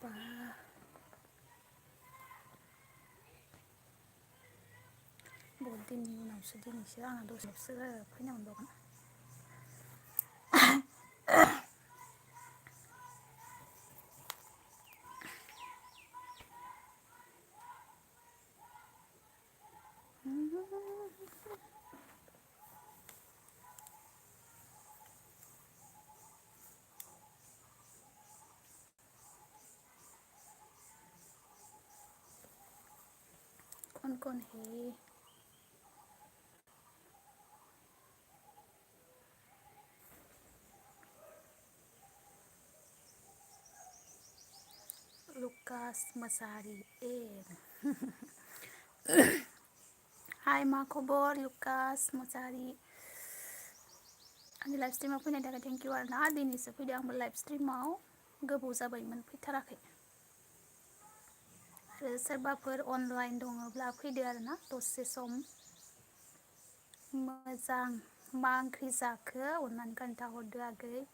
बा बहुत दिननि उनावसो दिनैसो आंहा दसेल'सो फैनो मोनबावगोन। कौन है लुकास मसाहारि ए हाय मा खबर लुकास मसाहारि आंनि लाइभ स्ट्रिमाव फैनायनि थाखाय थेंक इउ आरो ना दिनैसो फैदों आंबो लाइभ स्ट्रिमाव गोबाव जाबायमोन फैथाराखै आरो सोरबाफोर अनलाइन दङब्ला फैदो आरो ना दसे सम मोजां मा ओंख्रि जाखो अननानै खोन्थाहरदो आगै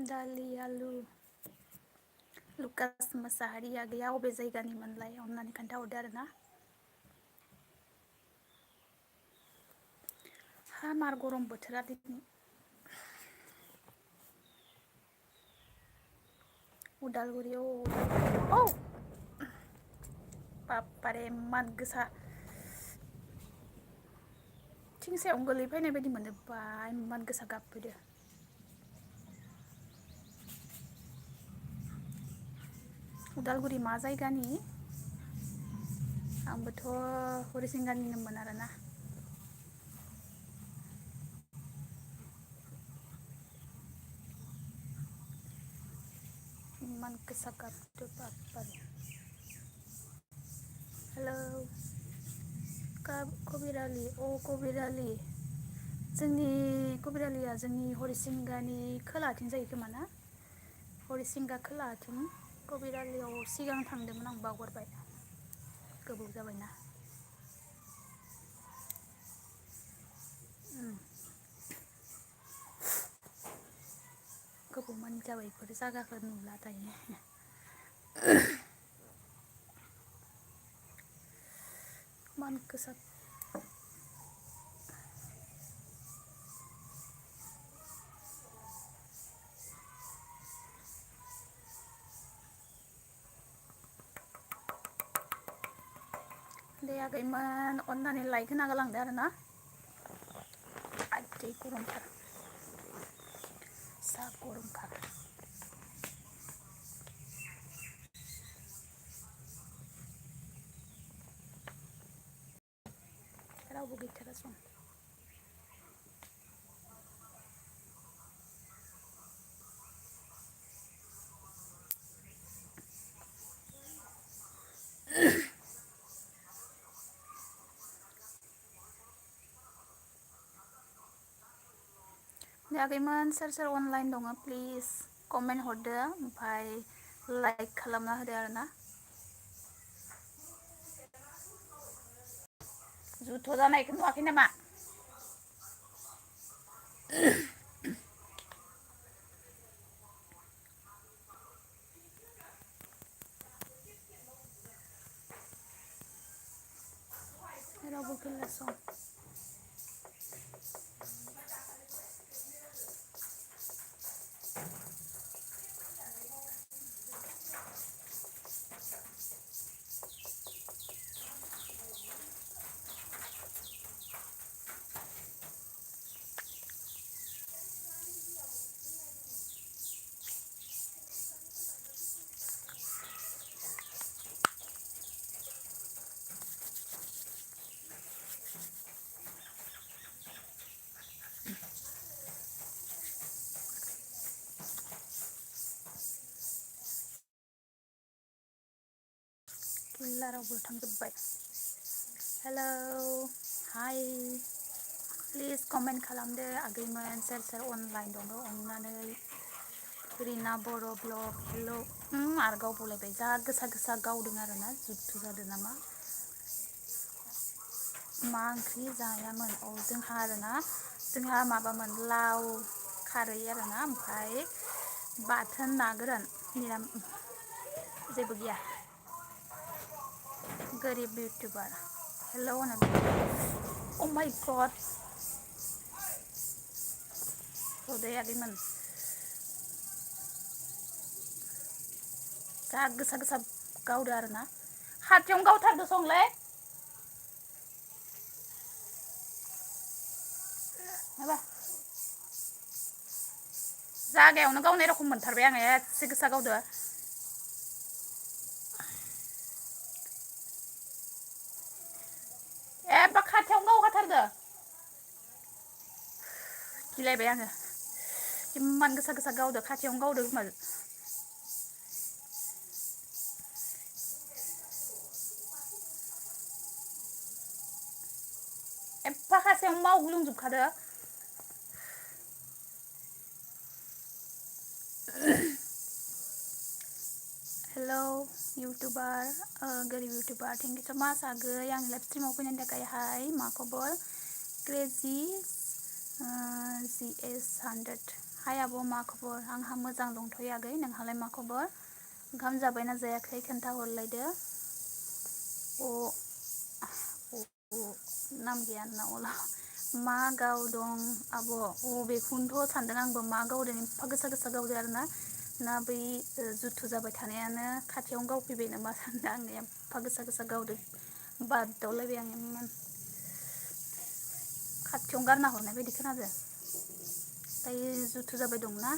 दालि आलु लुकास मोसाहारि आगैया अबे जायगानिमोनलाय अननानै खोन्थाहरदो आरो ना हा मार गरम बोथोरा दिनै उदालगुरियाव औ बापारे इमान गोसा थिं सायावनो गोलैफैनाय बायदि मोनो बा इमान गोसा गाबफैदो उदालगुरि मा जायगानि आंबोथ' हरिसिंगानिनोमोन आरोना इमान गोसा गाबदो बापारे हेलौ कबिरालि अ कबिरालि जोंनि कबिरालिया जोंनि हरिसिंगानि खोलाथिं जायो खोमा ना हरिसिंगा खोलाथिं कबिरालियाव सिगां थांदोंमोन आं बावगारबाय गोबाव जाबायना गोबावमानि जाबाय बेफोर जायगाखौ नुला दायो इमान गोसा दे आगैमोन अननानै लाइक होना गालांदो आरो ना आदै गरमथार जा गरमखा रावबो गैथारा सं दे आगैमोन सोर सोर अनलाइन दङ प्लिज कमेन्ट हरदो ओमफ्राय लाइक खालामना होदो आरो ना जुथ' जानायखौ नुवाखै नामा रावबो गैला सं गैला रावबो थांजोब्बाय हेलौ हाय प्लिज कमेन्ट खालामदो आगैमोन सोर सोर अनलाइन दङ अननानै रिना बर' ब्लग हेलौ आरो गावबावलायबाय जा गोसा गोसा गावदों आरोना जुथ्थु जादों नामा मा ओंख्रि जायामोन औ जोंहा आरोना जोंहा माबामोन लाव खारै आरोना ओमफ्राय बाथोन ना गोरान निराम जेबो गैया गोरिब इउटुबार हेलौ अ माइ गड रदै आगैमोन जा गोसा गोसा गावदो आरोना खाथियावनो गावथारदो संलै माबा जागायावनो गावनाय रखम मोनथारबाय आङो एसे गोसा गावदो एबा खाथियावनो गावखाथारदो गिलायबाय आङो इमान गोसा गोसा गावदो खाथियावनो गावदो खोमा एफा खासेयावनो मावग्लुंजोबखादो हेलौ इउटुबार गोरिब इउटुबार थेंक इउ स' माच आगै आंनि लाइभ स्ट्रिमाव फैनायनि थाखाय हाय मा खबर क्रेजि GS100 हाय आब' मा खबर आंहा मोजां दंथ'यो आगै नोंहालाय मा खबर ओंखाम जाबायना जायाखै खोन्थाहरलायदो अ नाम गैया आंना अला मा गावदं आब' बेखौनोथ' सानदों आंबो मा गावदों एफा गोसा गोसा गावदो आरोना ना बै जुथु जाबाय थानायानो खाथियावनो गावफैबाय नामा सानदों आङो एफा गोसा गोसा गावदों बादावलायबाय आं इमान खाथियावनो गारना हरनाय बायदि खोनादों दायो जुथु जाबाय दंना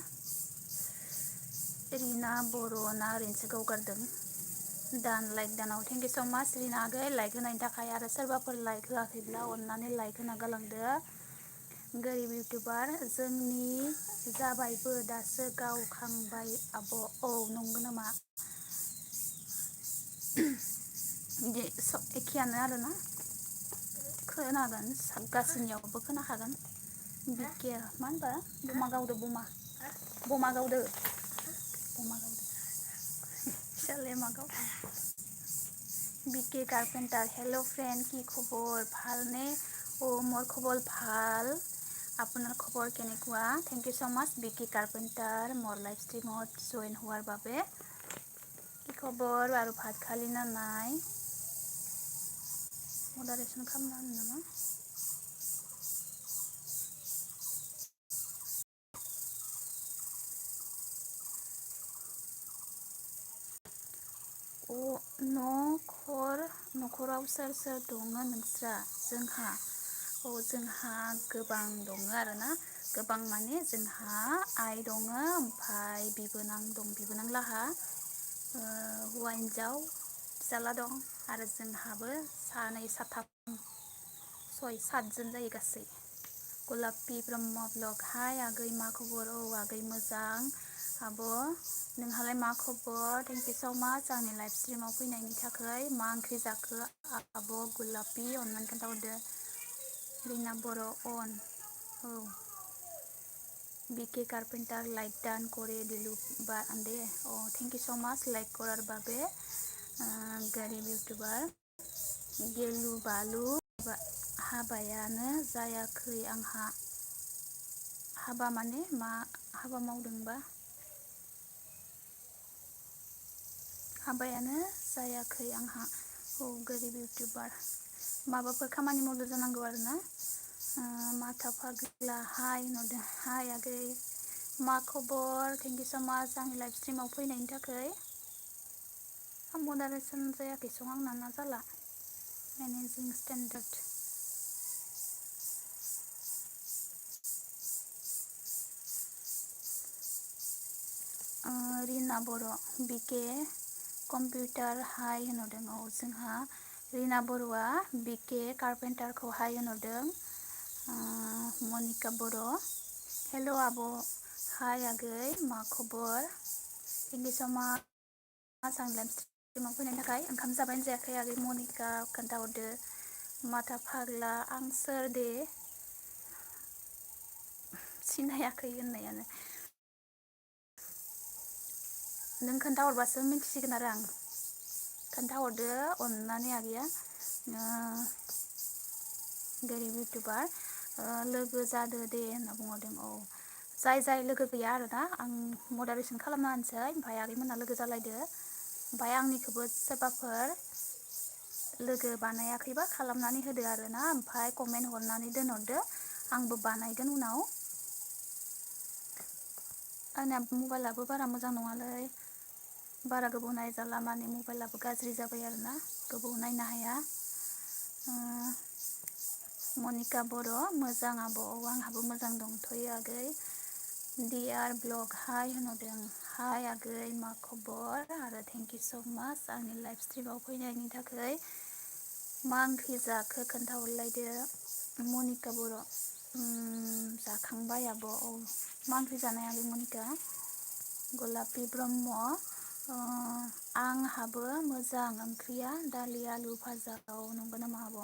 रिना बर' ना ओरैनोसो गावगारदों दान लाइक दानाव थेंक इउ स' माच रिना आगै लाइक होनायनि थाखाय आरो सोरबाफोर लाइक होआखैब्ला अननानै लाइक होना गालांदो गोरिब इउटुबार जोंनि जाबायबो दासो गावखांबाय आब' औ नंगौ नामा बिदि एखेयानो आरोना खोनागोन गासैनियावबो खोनाखागोन बिके मा होनबा बमा गावदो बमा गावदो फिसालाया मा गावदो বিকে কার্পেন্টার হেল্ল' ফ্ৰেণ্ড কি খবৰ ভালনে মোৰ খবৰ ভাল আপোনাৰ খবৰ কেনেকুৱা thank you so' much Vicky Carpenter মোৰ লাইভ ষ্ট্ৰীমত জইন হোৱাৰ বাবে কি খবৰ আৰু ভাত খালি না নাই मदारेसन खालामना होनो नामा न'खराव सोर सोर दङ नोंस्रा जोंहा गोबां दङ आरोना गोबां माने जोंहा आइ दङ ओमफ्राय बिबोनां दं बिबोनां लाहा हौवा हिन्जाव फिसाला दं आरो जोंहाबो सानै साथाम सय सातजन जायो गासै गलापि ब्रह्म ब्लग हाय आगै मा खबर आगै मोजां आब' नोंहालाय मा खबर थेंक इउ स' माच आंनि लाइभ स्ट्रिमाव फैनायनि थाखाय मा ओंख्रि जाखो आब' गलापि अननानै खोन्थाहरदो रिना बर' अन औ বিকে কার্পেন্টার লাইক ডান করে দিলু বা দে থ্যাংক ইউ स' माच लाइक करार বাবে गारिब इउटुबार गेलु बालु हाबायानो जायाखै आंहा हाबा माने मा हाबा मावदोंबा हाबायानो जायाखै आंहा गोरिब इउटुबार माबाफोर खामानि मावदो जानांगौ आरोना माथा फाग्ला हाय होनहरदों हाय आगै मा खबर थेंक इउ स' माच आंनि लाइभ स्ट्रिमाव फैनायनि थाखाय मदारेसन जायाखै सं आंना ना जाला मेनेजिं स्टेन्डार्ड रिना बर' बिके कम्पिउटार हाय होनहरदों जोंहा रिना बर'आ बिके कारपेन्टारखौ हाय होनहरदों मनिका बर' हेल' आब' हाय आगै मा खबर थेंक इउ स' माच आं लाइभ स्ट्रिमाव फैनायनि थाखाय ओंखाम जाबायना जायाखै आगै मनिका खोन्थाहरदो माथा फाग्ला आं सोर दे सिनायाखै होननायानो नों खोन्थाहरबासो मिन्थिसिगोन आरो आं खोन्थाहरदो अननानै आगैया गोरिब इउटुबार लोगो जादो दे होनना बुंहरदों औ जाय जाय लोगो गैया आरोना आं मडारेसन खालामना होनसै ओमफ्राय आगैमोनहा लोगो जालायदो ओमफ्राय आंनिखौबो सोरबाफोर लोगो बानायाखैबा खालामनानै होदो आरोना ओमफ्राय कमेन्ट हरनानै दोनहरदो आंबो बानायगोन उनाव आंना मबाइलाबो बारा मोजां नङालै बारा गोबाव नायजाला माने मबाइलाबो गाज्रि जाबाय आरोना गोबाव नायनो हाया मनिका बर' मोजां आब' आंहाबो मोजां दंथ'यो आगै डिआर ब्लग हाय होनहरदों हाय आगै मा खबर आरो थेंक इउ स' माच आंनि लाइभ स्ट्रिमाव फैनायनि थाखाय मा ओंख्रि जाखो खोन्थाहरलायदो मनिका बर' जाखांबाय आब' औ मा ओंख्रि जानाय आगै मनिका गलापि ब्रह्म आंहाबो मोजां ओंख्रिया दालि आलु भाजा औ नंगौ नामा आब'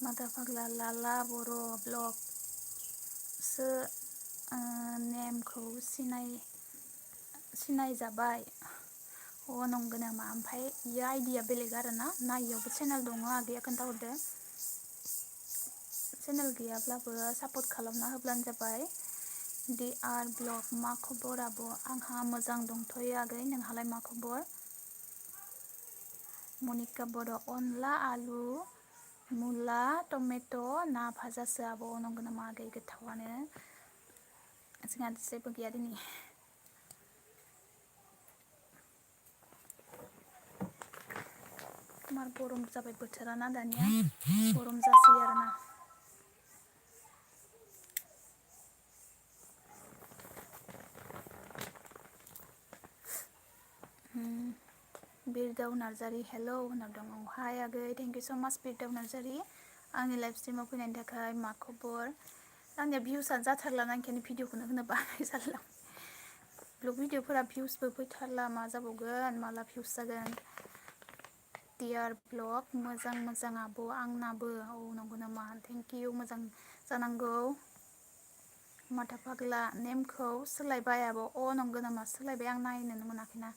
माथा फाग्ला लाला बर' ब्लग सो नेमखौ सिनायजाबाय नंगौ नामा ओमफ्राय इयो आइडिया बेलेग आरोना ना इयावबो चेनेल दङ आगैया खोन्थाहरदो चेनेल गैयाब्लाबो सापर्ट खालामना होब्लानो जाबाय डिआर ब्लग मा खबर आब' आंहा मोजां दंथ'यो आगै नोंहालाय मा खबर मनिका बर' अनला आलु मुला टमेट' ना भाजासो आब' नंगौ नामा आगै गोथावानो जोंहा जेबो गैया दिनै मार गरम जाबाय बोथोराना दानिया गरम जासै आरोना बिरदाव नार्जारि हेलौ होनहरदों औ हाय आगै थेंक इउ स' माच बिरदाव नार्जारि आंनि लाइभ स्ट्रिमाव फैनायनि थाखाय मा खबर आंनिया भिउसआनो जाथारला ना ओंखायनो भिडिअखौनो होनो बानाय जाला ब्लग भिडिअफोरा भिउसबो फैथारला मा जाबावगोन माला भिउस जागोन डिआर ब्लग मोजां मोजां आब' आंनाबो औ नंगौ नामा थेंक इउ मोजां जानांगौ माथा फाग्ला नेमखौ सोलायबाय आब' नंगौ नामा सोलायबाय आं नायनोनो मोनाखैना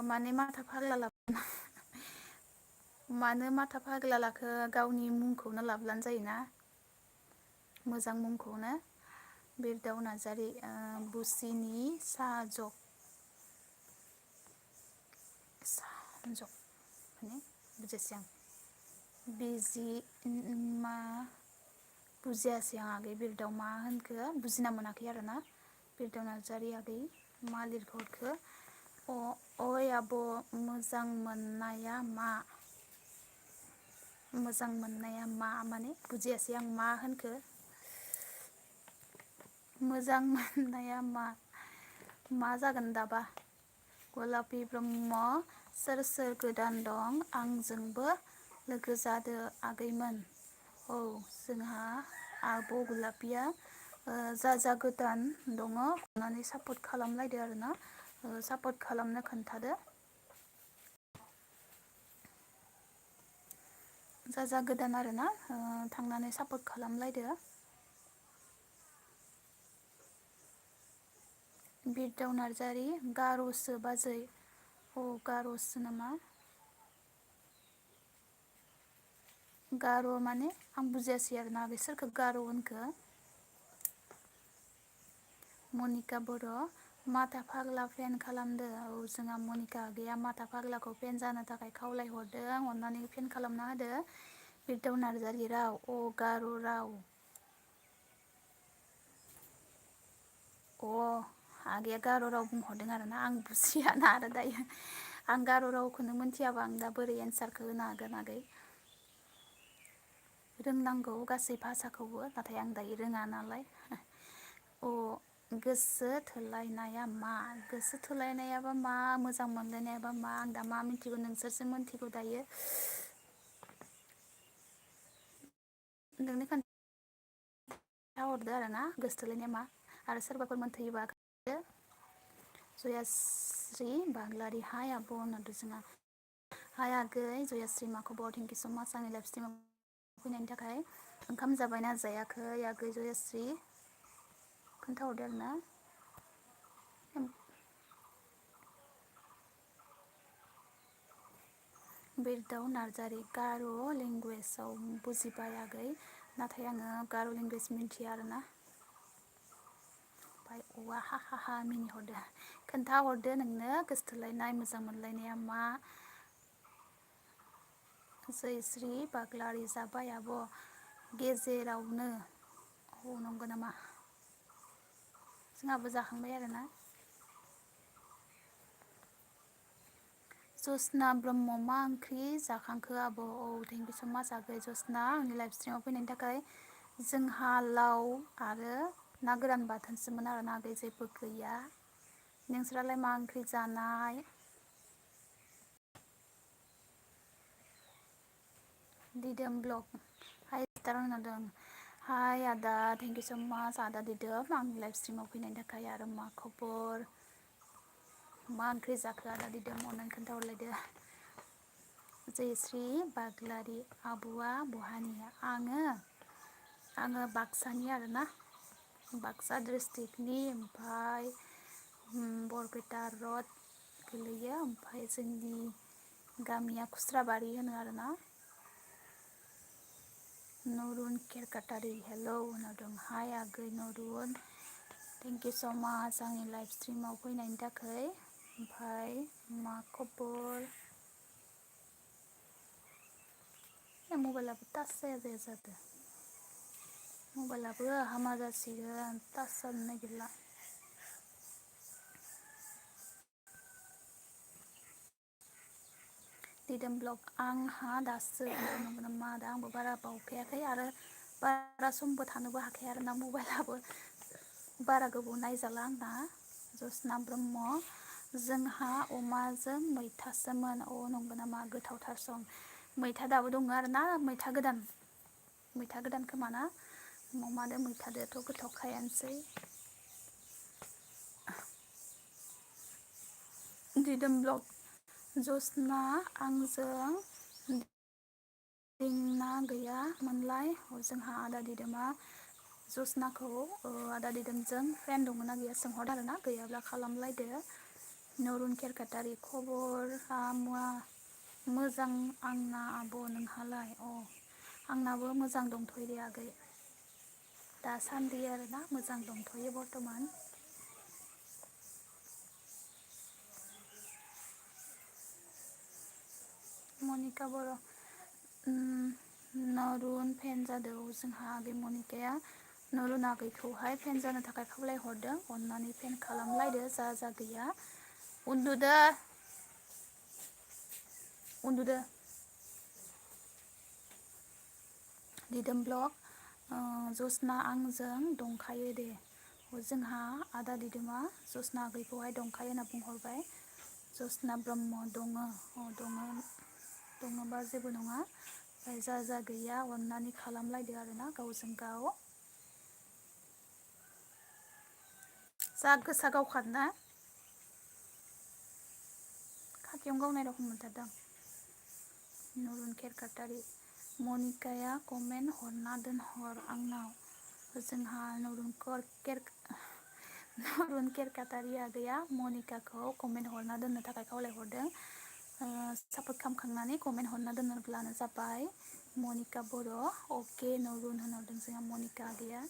माने माथा फाग्ला मानो माथा फाग्ला लाखो गावनि मुंखौनो लाब्लानो जायोना मोजां मुंखौनो बिरदाव नार्जारि बुसिनि साजक माने बुजियासै आं बिजि मा बुजियासै आं आगै बिरदाव मा होनखो बुजिना मोनाखै आरोना बिरदाव नार्जारि आगै मा लिरखो हरखो ओइ आब' मोजां मोननाया मा मोजां मोननाया मा माने बुजियासै आं मा होनखो मोजां मोननाया मा जागोन दाबा गलापि ब्रह्म सोर सोर गोदान दं आंजोंबो लोगो जादो आगैमोन औ जोंहा आब' गलापिया जा गोदान दङ अननानै सापर्ट खालामलायदो आरोना सापर्ट खालामनो खोन्थादो जा गोदान आरोना थांनानै सापर्ट खालामलायदो बिरदाव नार्जारि गार'सो बाजै गार'सो नामा गार' माने आं बुजियासै आरोना बे सोरखौ गार' होनखो मनिका बर' माथा फाग्ला फेन खालामदो औ जोंहा मनिका आगैया माथा फाग्लाखौ फेन जानो थाखाय खावलायहरदों अननानै फेन खालामना होदो बिरदाव नार्जारि राव गार' राव आगैया गार' राव बुंहरदों आरोना आं बुजियाना आरो दायो आं गार' रावखौनो मोनथियाबा आं दा बोरै एन्सारखौ होनो हागोन आगै रोंनांगौ गासै भाषाखौबो नाथाय आं दायो रोङा नालाय गोसो थोलायनाया मा गोसो थोलायनायाबा मा मोजां मोनलायनायाबा मा आं दा मा मिथिगौ नोंसोरसो मिथिगौ दायो नोंनो खोन्थाहरदो आरोना गोसोथोलायनाया मा आरो सोरबाफोर मोनथियोबा जयास्रि बाग्लारि हाय आब' होनहरदो जोंहा हाय आगै जयास्रि मा खबर थेंक इउ स' माच आंनि लाइभ स्ट्रिमाव फैनायनि थाखाय ओंखाम जाबायना जायाखै आगै जयश्री खोन्थाहरदो आरोना बिरदाव नार्जारि गार' लेंगुवेजाव बुजिबाय आगै नाथाय आङो गार' लेंगुवेज मिन्थिया आरोना ओमफ्राय औवा हा हा हा मिनिहरदो खोन्थाहरदो नोंनो गोसोथोलायनाय मोजां मोनलायनाया मा जैस्रि बाग्लारि जाबाय आब' गेजेरावनो औ नंगौ नामा जोंहाबो जाखांबाय आरोना जसना ब्रह्म मा ओंख्रि जाखांखो आब' औ थेंकिउ स माच आगै जसना आंनि लाइफ स्ट्रिमाव फैनायनि थाखाय जोंहा लाव आरो ना गोरान बाथोनसोमोन आरो ना आगै जेबो गैया नोंसोरालाय मा ओंख्रि जानाय दिदोम ब्लग हाय स्टार होनदों हाय आदा थेंकिउ स माच आदा दिदोम आंनि लाइफ स्ट्रिमाव फैनायनि थाखाय आरो मा खबर मा ओंख्रि जाखो आदा दिदोम अननानै खोन्थाहरलायदो जयश्री बाग्लारि आब'आ बहानि आङो बाक्सानि आरोना बाक्सा डिस्ट्रिक्टनि ओमफाय बरपेटा रड गोलैयो ओमफाय जोंनि गामिया खुस्राबारि होनो आरोना नरुन केरकाटारि हेलौ होनहरदों हाय आगै नरुन थेंकिउ स माच आंनि लाइफ स्ट्रिमाव फैनायनि थाखाय ओमफाय मा खबर मबाइलाबो टास जाया जाया जादों मबाइलाबो हामा जासिगोन टास जानो नागिरला दिदोम ब्लग आंहा दासो नंगौ नामा दा आंबो बारा बावखायाखै आरो बारा समबो थानोबो हाखाया आरोना मबाइलाबो बारा गोबाव नायजाला आंना जसना ब्रह्म जोंहा अमाजों मैथासोमोन अ नंगौ नामा गोथावथार सं मैथा दाबो दङ आरोना मैथा गोदान खोमाना अमादो मैथादोथ' गोथावखायानोसै दिदोम ब्लग जसना आंजों लिंना गैयामोनलाय जोंहा आदा दिदोमा जसनाखौ आदा दिदोमजों फ्रेन्ड दंना गैया सोंहर आरोना गैयाब्ला खालामलायदो नरुन केरकाटारि खबरा मोजां आंना आब' नोंहालाय अ आंनाबो मोजां दंथ'यो दे आगै दासान्दि आरोना मोजां दंथ'यो बर्थमान मनिका बर' नरुन फेन जादों जोंहा आगै मनिकाया नरुन आगैखौहाय फेन जानो थाखाय खावलायहरदों अननानै फेन खालामलायदो जा गैया उन्दुदो दिदोम ब्लग जसना आंजों दंखायो दे जोंहा आदा दिदोमा जसना आगैखौहाय दंखायो होनना बुंहरबाय जसना ब्रह्म दङ दङबा जेबो नङा ओमफ्राय जा गैया अननानै खालामलायदो आरोना गावजों गाव जा गोसा गावखादोना खाथियावनो गावनाय रखम मोनथारदों नरुन केरकाटारि मनिकाया कमेन्ट हरना दोनहर आंनाव जोंहा नरुन केरकाटारि आगैया मनिकाखौ कमेन्ट हरना दोननो थाखाय खावलायहरदों सापर्ट खालामखांनानै कमेन्ट हरना दोनोब्लानो जाबाय मनिका बर' अके नरुन होनहरदों जोंहा मनिका आगैया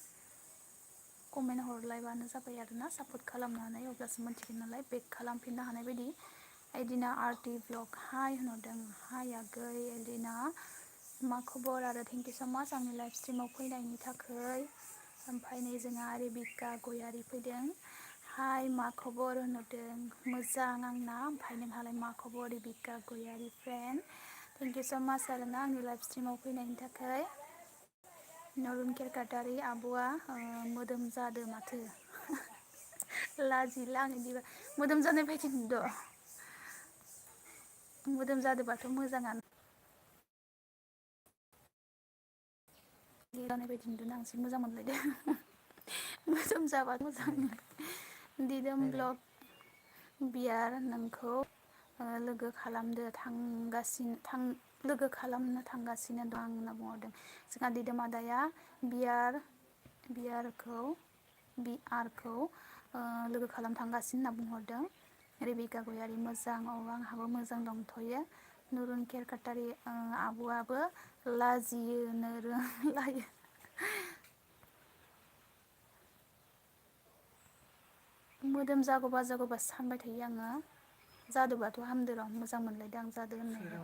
कमेन्ट हरलायबानो जाबाय आरोना सापर्ट खालामनानै अब्लासो मोनथिगोन नालाय बेक खालामफिननो हानाय बायदि एदिना आर्टि ब्लग हाय होनहरदों हाय आगै एदिना मा खबर आरो थेंकिउ स माच आंनि लाइफ स्ट्रिमाव फैनायनि थाखाय ओमफ्राय नै जोंहा रेबिका गयारि फैदों हाय मा खबर होनहरदों मोजां आंना ओमफ्राय नोंहालाय मा खबर रेबिका गयारि फ्रेन्ड थेंकिउ स माच आरोना आंनि लाइफ स्ट्रिमाव फैनायनि थाखाय नरुन केरकाटारि आब'आ मोदोम जादो माथो लाजिलां बिदिबा मोदोम जानाय बायदि नुदों मोदोम जादोबाथ' मोजाङानो जानाय बायदि नुदों आं एसे मोजां मोनलायदों मोदोम जाबा मोजां दिदोम ब्लग बियार नोंखौ लोगो खालामदो लोगो खालामनो थांगासिनो दं होनना बुंहरदों। जोंहा दिदोम आदाया बिआरखौ लोगो खालामनो थांगासिनो होनना बुंहरदों। रेबिका गयारि मोजां औ आंहाबो मोजां दंथ'यो। नुरुन केरकाटारि आब'आबो लाजियोनो रोंलायो। मोदोम जागौबा जागौबा सानबाय थायो आङो। जादोबाथ' हामदो र' मोजां मोनलायदों आं जादो होननायखौ।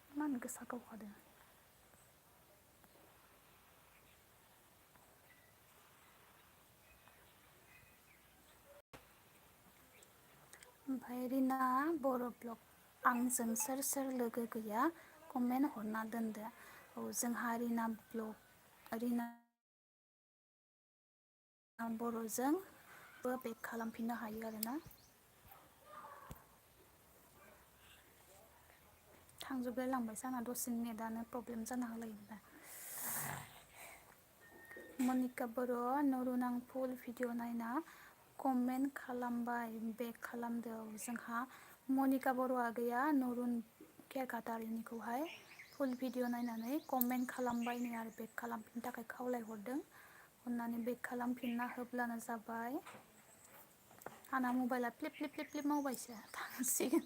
इमान गोसा गावखादों। ओमफ्राय रिना बर' ब्लग आंजों सोर सोर लोगो गैया कमेन्ट हरना दोनदो। औ जोंहा रिना बर'जोंबो बेक खालामफिननो हायो आरोना। थांजोबलाय लांबायसो आंना दसेनो नेटानो प्रब्लेम जाना होलायो दा। मनिका बर' नरुन आं फुल भिडिअ नायना कमेन्ट खालामबाय बेक खालामदो। जोंहा मनिका बर'आ गैया नरुन केरकाटारिनिखौहाय फुल भिडिअ नायनानै कमेन्ट खालामबायनो आरो बेक खालामफिननो थाखाय खावलायहरदों। अननानै बेक खालामफिनना होब्लानो जाबाय। आंना मबाइला फ्लिप फ्लिप फ्लिप फ्लिप मावबायसो थांसिगोन।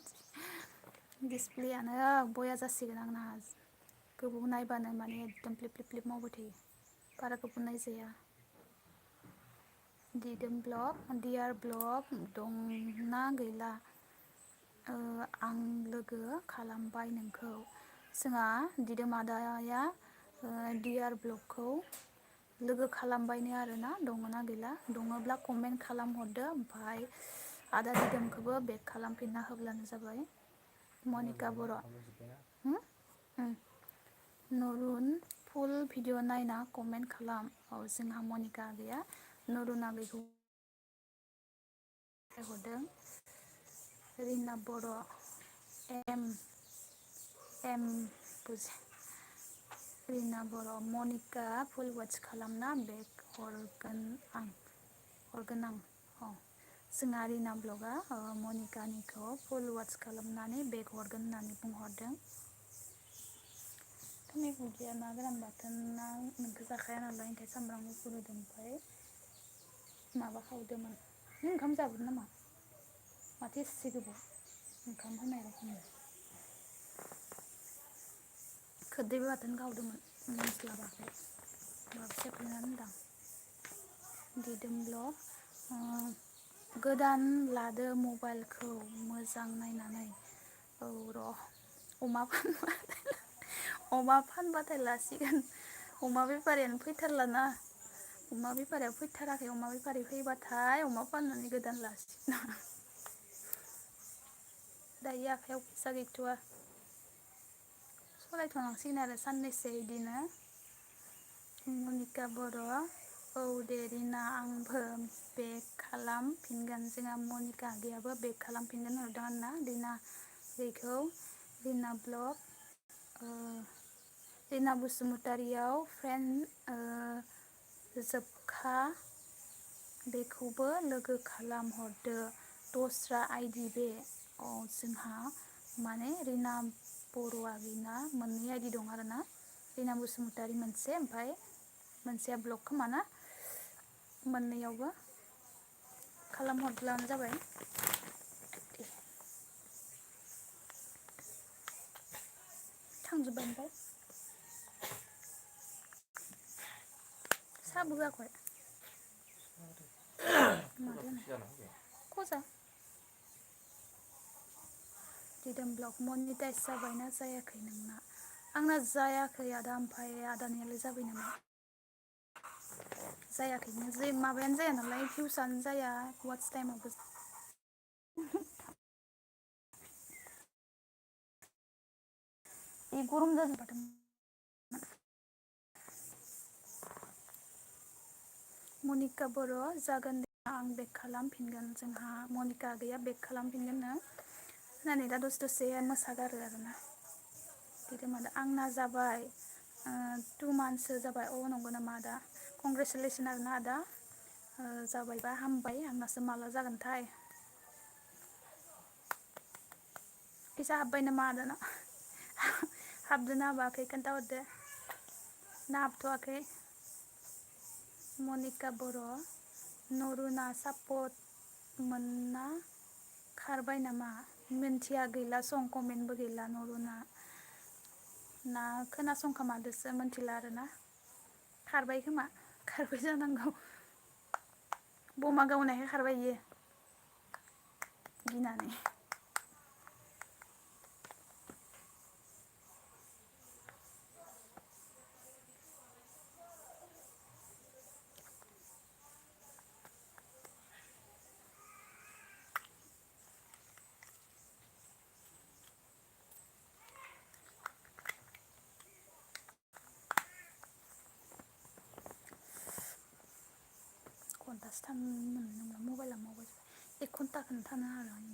दिसप्लेयानो बया जासिगोन आंना। गोबाव नायबानो माने एकदम फ्लिप फ्लिप फ्लिप मावबाय थायो। बारा गोबाव नायजाया। दिदोम ब्लग दियार ब्लग दंना गैला? आं लोगो खालामबाय नोंखौ। जोंहा दिदोम आदाया दियार ब्लगखौ लोगो खालामबायनो आरोना। दङना गैला? दङब्ला कमेन्ट खालामहरदो। ओमफ्राय आदा दिदोमखौबो बेक खालामफिनना होब्लानो जाबाय। मनिका बर' नरुन फुल भिडिअ नायना कमेन्ट खालाम। औ जोंहा मनिका गैया नरुना बेखौ हरदों। रिना बर' एम रिना बर' मनिका फुल वाच खालामना बेक हरगोन आं। औ जोंहा रिना ब्लगा मनिकानिखौ फुल वाच खालामनानै बेक हरगोन होननानै बुंहरदों। टमेट गैया ना गोरान बाथोना नोंखौ जाखाया नालाय ओंखाय सामब्राम गुफुर होदों। ओमफ्राय माबा खावदोमोन। नों ओंखाम जाबोदो नामा? माथो एसे गोबाव ओंखाम होनाय रखम। खोरदैबो बाथोन गावदोंमोन मोनस्लाबाखै होमबाबो सेफ्लेना दोनदां। दिदोम ब्लग गोदान लादो मबाइलखौ मोजां नायनानै। औ र' अमा फानबाथाय लासिगोन। अमा बेफारियानो फैथारलाना। अमा बेफारिया फैथाराखै अमा बेफारि फैबाथाय अमा फाननानै गोदान लासिगोन आं। दायो आखाइयाव फैसा गैथ'वा। सलायथ'नांसिगोन आरो साननैसो इदिनो। मनिका बर' औ दे रिना आंबो बेक खालामफिनगोन। जोंहा मनिका आगैयाबो बेक खालामफिनगोन हरदों आरोना रिना बेखौ। रिना ब्लग रिना बसुमतारियाव फ्रेन्ड जोबखा बेखौबो लोगो खालामहरदो। दस्रा आइदि बे जोंहा माने रिना बर'आ बेना मोननै आइदि दं आरोना। रिना बसुमतारि मोनसे ओमफ्राय मोनसेया ब्लक खोमाना। मोननैयावबो खालामहरब्लानो जाबाय। थांजोब्बाय ओमफ्राय साहाबो होआखै? खजा दिदोम ब्लग मनिटाइस जाबायना जायाखै नोंना? आंना जायाखै आदा ओमफ्राय आदानियालाय जाबाय नामा? जायाखैनो जे माबायानो जाया नालाय भिउसआनो जाया वाट्च टाइमावबो बे गरम जाजोबबाथ' मनिका बर' जागोन दे आं बेक खालामफिनगोन। जोंहा मनिका आगैया बेक खालामफिनगोननो होननानै दा दसे दसे मोसागारो आरोना। दिदोम आदा आंना जाबाय 2 मान्थससो जाबाय। अ नंगौ नामा आदा? कंग्रेसुलेसन आरोना आदा। जाबायबा हामबाय आंनासो माला जागोनथाय। फैसा हाबबाय नामा आदाना? हाबदोना हाबाखै खोन्थाहरदो ना हाबथ'वाखै? मनिका बर' नरुना सापत मोनना खारबाय नामा मिन्थिया गैला सं कमेन्टबो गैला नरुना ना खोनासंखोमादोसो मिथिला आरोना खारबाय खोमा खारबाय जानांगौ बमा गावनायखाय खारबाय इयो गिनानै। घन्टासो थानो मोनो नोंना मबाइला मावबाय एक घन्टाखौनो थानो हाला आं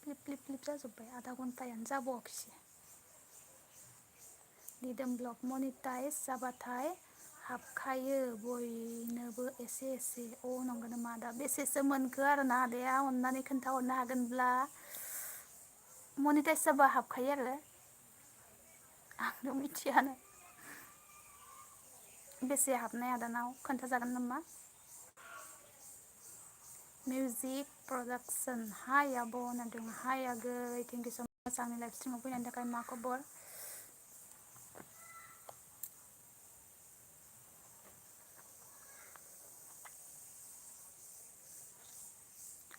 क्लिप क्लिप क्लिप जाजोब्बाय आधा घन्टायानो जाबावाखिसै। दिदोम ब्लक मनिटाइज जाबाथाय हाबखायो बयनोबो एसे एसे अ नंगौ नामा आदा बेसेसो मोनखो आरोना आदाया अननानै खोन्थाहरनो हागोनब्ला मनिटाइस जाबा हाबखायो आरो आंथ' मिथियानो बेसे हाबनाय आदानाव खोन्थाजागोन नामा? मिउजिक प्रडाक्सन हाय आब' होनदों हाय आगै थेंकिउ स' माच आंनि लाइफ स्ट्रिमाव फैनायनि थाखाय मा खबर?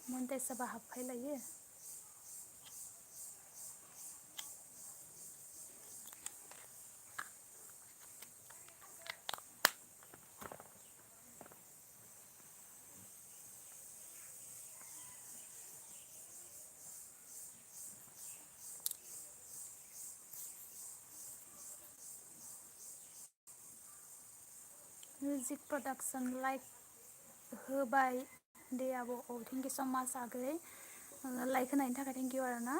मनिटाइस जाबा हाबफैलायो मिउजिक प्रडाक्सन लाइक होबाय दे आब' औ थेंकिउ स' माच आगै लाइक होनायनि थाखाय थेंकिउ आरोना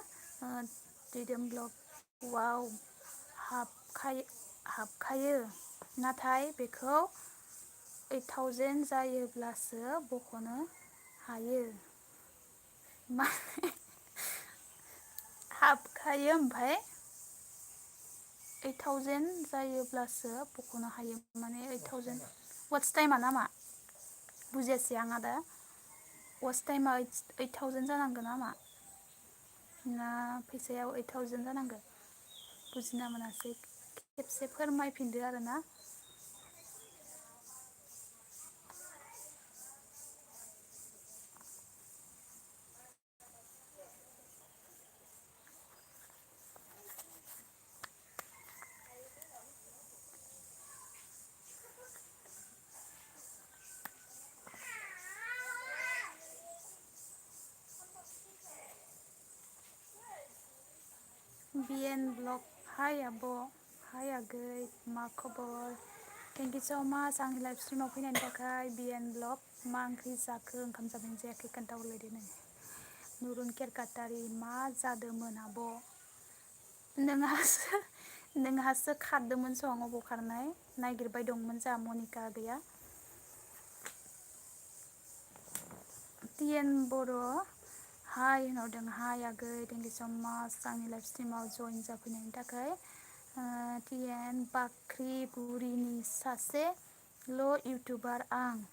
दिदोम ब्लग वाव हाबखायो नाथाय बेखौ 8000 जायोब्लासो बख'नो हायो माने हाबखायो ओमफ्राय 8000 जायोब्लासो बख'नो हायो माने 8000 वाट्स टाइमा नामा बुजियासै आं आदा वाट्स टाइमा 8000 जानांगौ नामा ना फैसायाव 8000 जानांगौ बुजिना मोनासै खेबसे फोरमायफिनदो आरोना बिएन ब्लग हाय आब' हाय आगै मा खबर थेंकिउ स' माच आंनि लाइफ स्ट्रिमाव फैनायनि थाखाय बिएन ब्लग मा ओंख्रि जाखो ओंखाम जाबायना जायाखै खोन्थाहरलायदो नै नुरुन केरकाटारि मा जादोंमोन आब' नोंहासो खारदोंमोन सं अबाव खारनाय नायगिरबाय दंमोन जोंहा मनिका आगैया टिएन बर' हाय होनहरदों हाय आगै थेंकिउ स' माच आंनि लाइफ स्ट्रिमाव जइन जाफैनायनि थाखाय टिएन बाख्रिगुरिनि सासेल' इउटुबार आं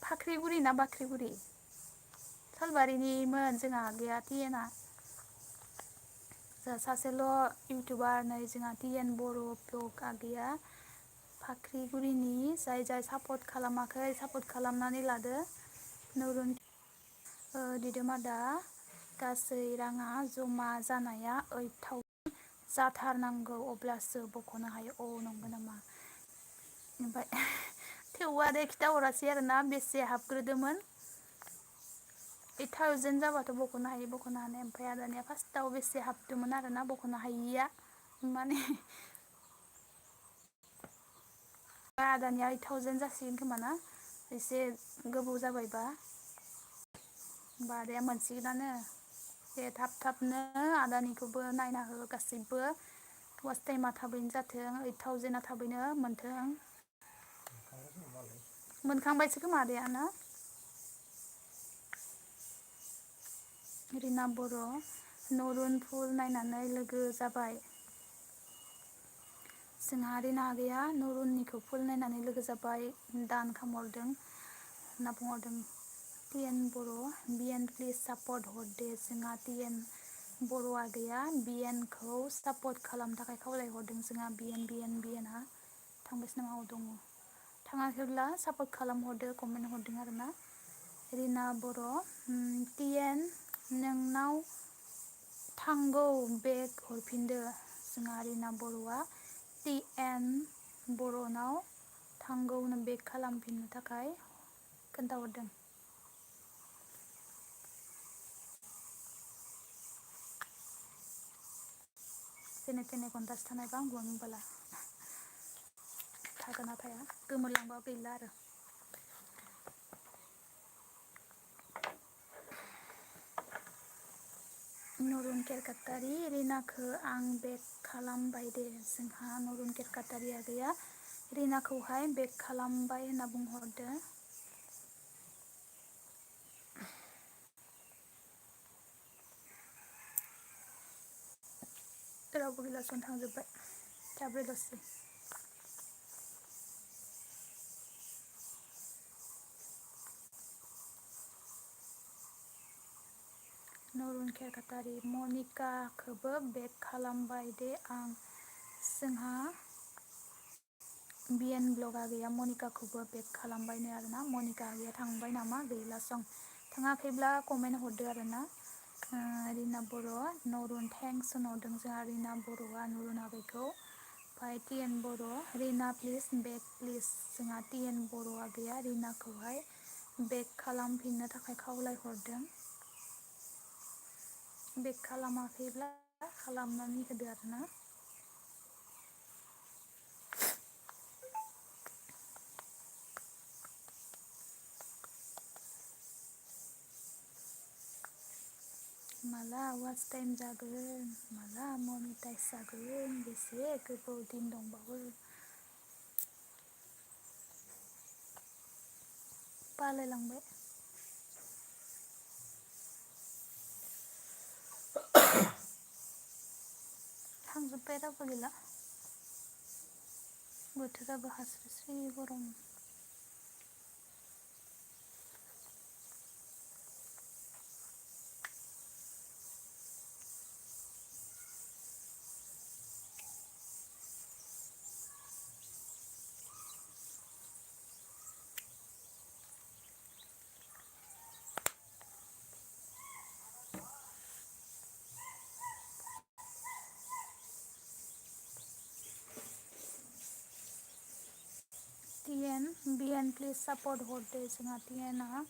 फाख्रिगुरि ना बाख्रिगुरि सालबारिनिमोन जोंहा आगैया टिएनआ जोंहा सासेल' इउटुबार नै जोंहा टिएन बर' ब्लग आगैया फाख्रिगुरिनि जाय सापर्ट खालामाखै सापर्ट खालामनानै लादो नरुन दिदोम आदा गासै राङा जमा जानाया 8000 जाथारनांगौ अब्लासो बख'नो हायो औ नंगौ नामा ओमफ्राय थेवबो आदाया खिथाहरासै आरोना बेसे हाबग्रोदोंमोन 8000 जाबाथ' बख'नो हायो बख'नो हानाय ओमफ्राय आदानिया फार्स्टआव बेसे हाबदोंमोन आरोना बख'नो हायिया माने आदानिया 8000 जासिगोन खोमा ना एसे गोबाव जाबायबा होमबा आदाया मोनसिगोनानो दे थाब थाबनो आदानिखौबो नायना हो गासैबो वाच टाइमा थाबैनो जाथों 8000 थाबैनो मोनथों। मोनखांबायसो खोमा आदाया ना? रिना बर' नरुन फुल नायनानै लोगो जाबाय। जोंहा रिना आगैया नरुननिखौ फुल नायनानै लोगो जाबाय दान खामहरदों होनना बुंहरदों। टिएन बर' बिएन प्लिज सापर्ट हरदे जोंहा टिएन बर' आगैया बिएनखौ सापर्ट खालामनो थाखाय खावलायहरदों जोंहा बिएनआ थांबायसो नामा? दङ थाङाखैब्ला सापर्ट खालामहरदो कमेन्ट हरदों आरोना। रिना बर' टिएन नोंनाव थांगौ बेग हरफिनदो जोंहा रिना बर'आ टिएन बर'नाव थांगौनो बेग खालामफिननो थाखाय खोन्थाहरदों। जेने थेने घन्टासो थानायबा हामगौमोन होनबाला थागोन ना थाया गोमोरलांबा गैला आरो। नरुन केरकाटारि रिनाखौ आं बेग खालामबाय दे जोंहा नरुन केरकाटारि आगैया रिनाखौहाय बेग खालामबाय होनना बुंहरदो। रावबो गैलासन थांजोब्बाय साब्रैल'सै। नरुन केरकाटारि मनिकाखौबो बेग खालामबाय दे आं जोंहा बिएन ब्लग आगैया मनिकाखौबो बेग खालामबायनो आरोना। मनिका आगैया थांबाय नामा गैला सं थाङाखैब्ला कमेन्ट हरदो आरोना। रिना बर' नरुन थेंक्स होनहरदों जोंहा रिना बर'आ नरुन आगैखौ। ओमफ्राय टिएन बर' रिना प्लिज बेग प्लिज जोंहा टिएन बर' आगैया रिनाखौहाय बेग खालामफिननो थाखाय खावलायहरदों। बेग खालामाखैब्ला खालामनानै होदो आरोना। माला वाच टाइम जागोन माला मनिटाइज जागोन बेसे गोबाव दिन दंबावो। बालायलांबाय। थांजोब्बाय रावबो गैला। बोथोराबो हास्रोस्रि गरम। टिएन बिएन प्लिज सापर्ट हरदो जोंहा टिएनआ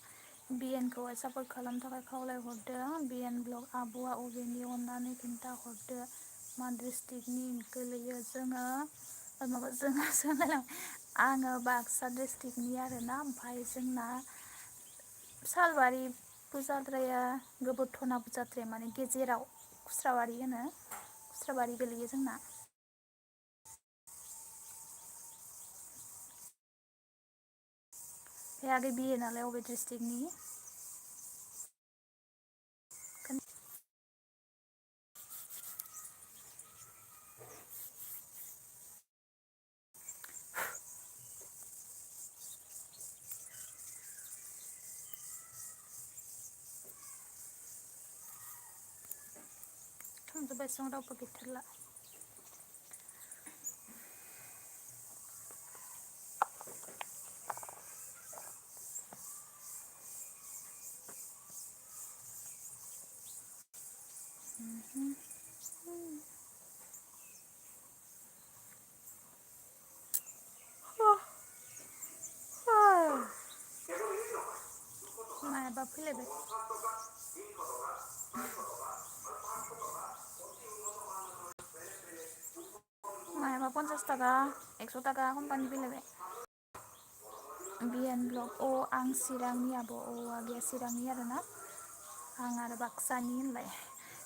बिएनखौहाय सापर्ट खालामनो थाखाय खावलायहरदों। बिएन ब्लग आब'आ अबेनि अननानै खिन्था हरदो मा डिस्ट्रिक्टनि गोलैयो जोङो माबा जोङो आङो बाक्सा डिस्ट्रिक्टनि आरोना। ओमफ्राय जोंना सालबारिबो जाद्राया गोबोरथनाबो जाद्राया माने गेजेराव खुस्राबारि होनो खुस्राबारि गोलैयो जोंना। बे आगै बिए नालाय अबे डिस्ट्रिक्टनि? थांजोब्बाय सं रावबो गैथारला। मायाबा फैलायबाय। मायाबा 50 थाखा 100 थाखा कम्पानि फैलायबाय। बिएन ब्लग अ आं चिरांनि आब' अ आगैया चिरांनि आरोना। आं आरो बाक्सानि होनलाय।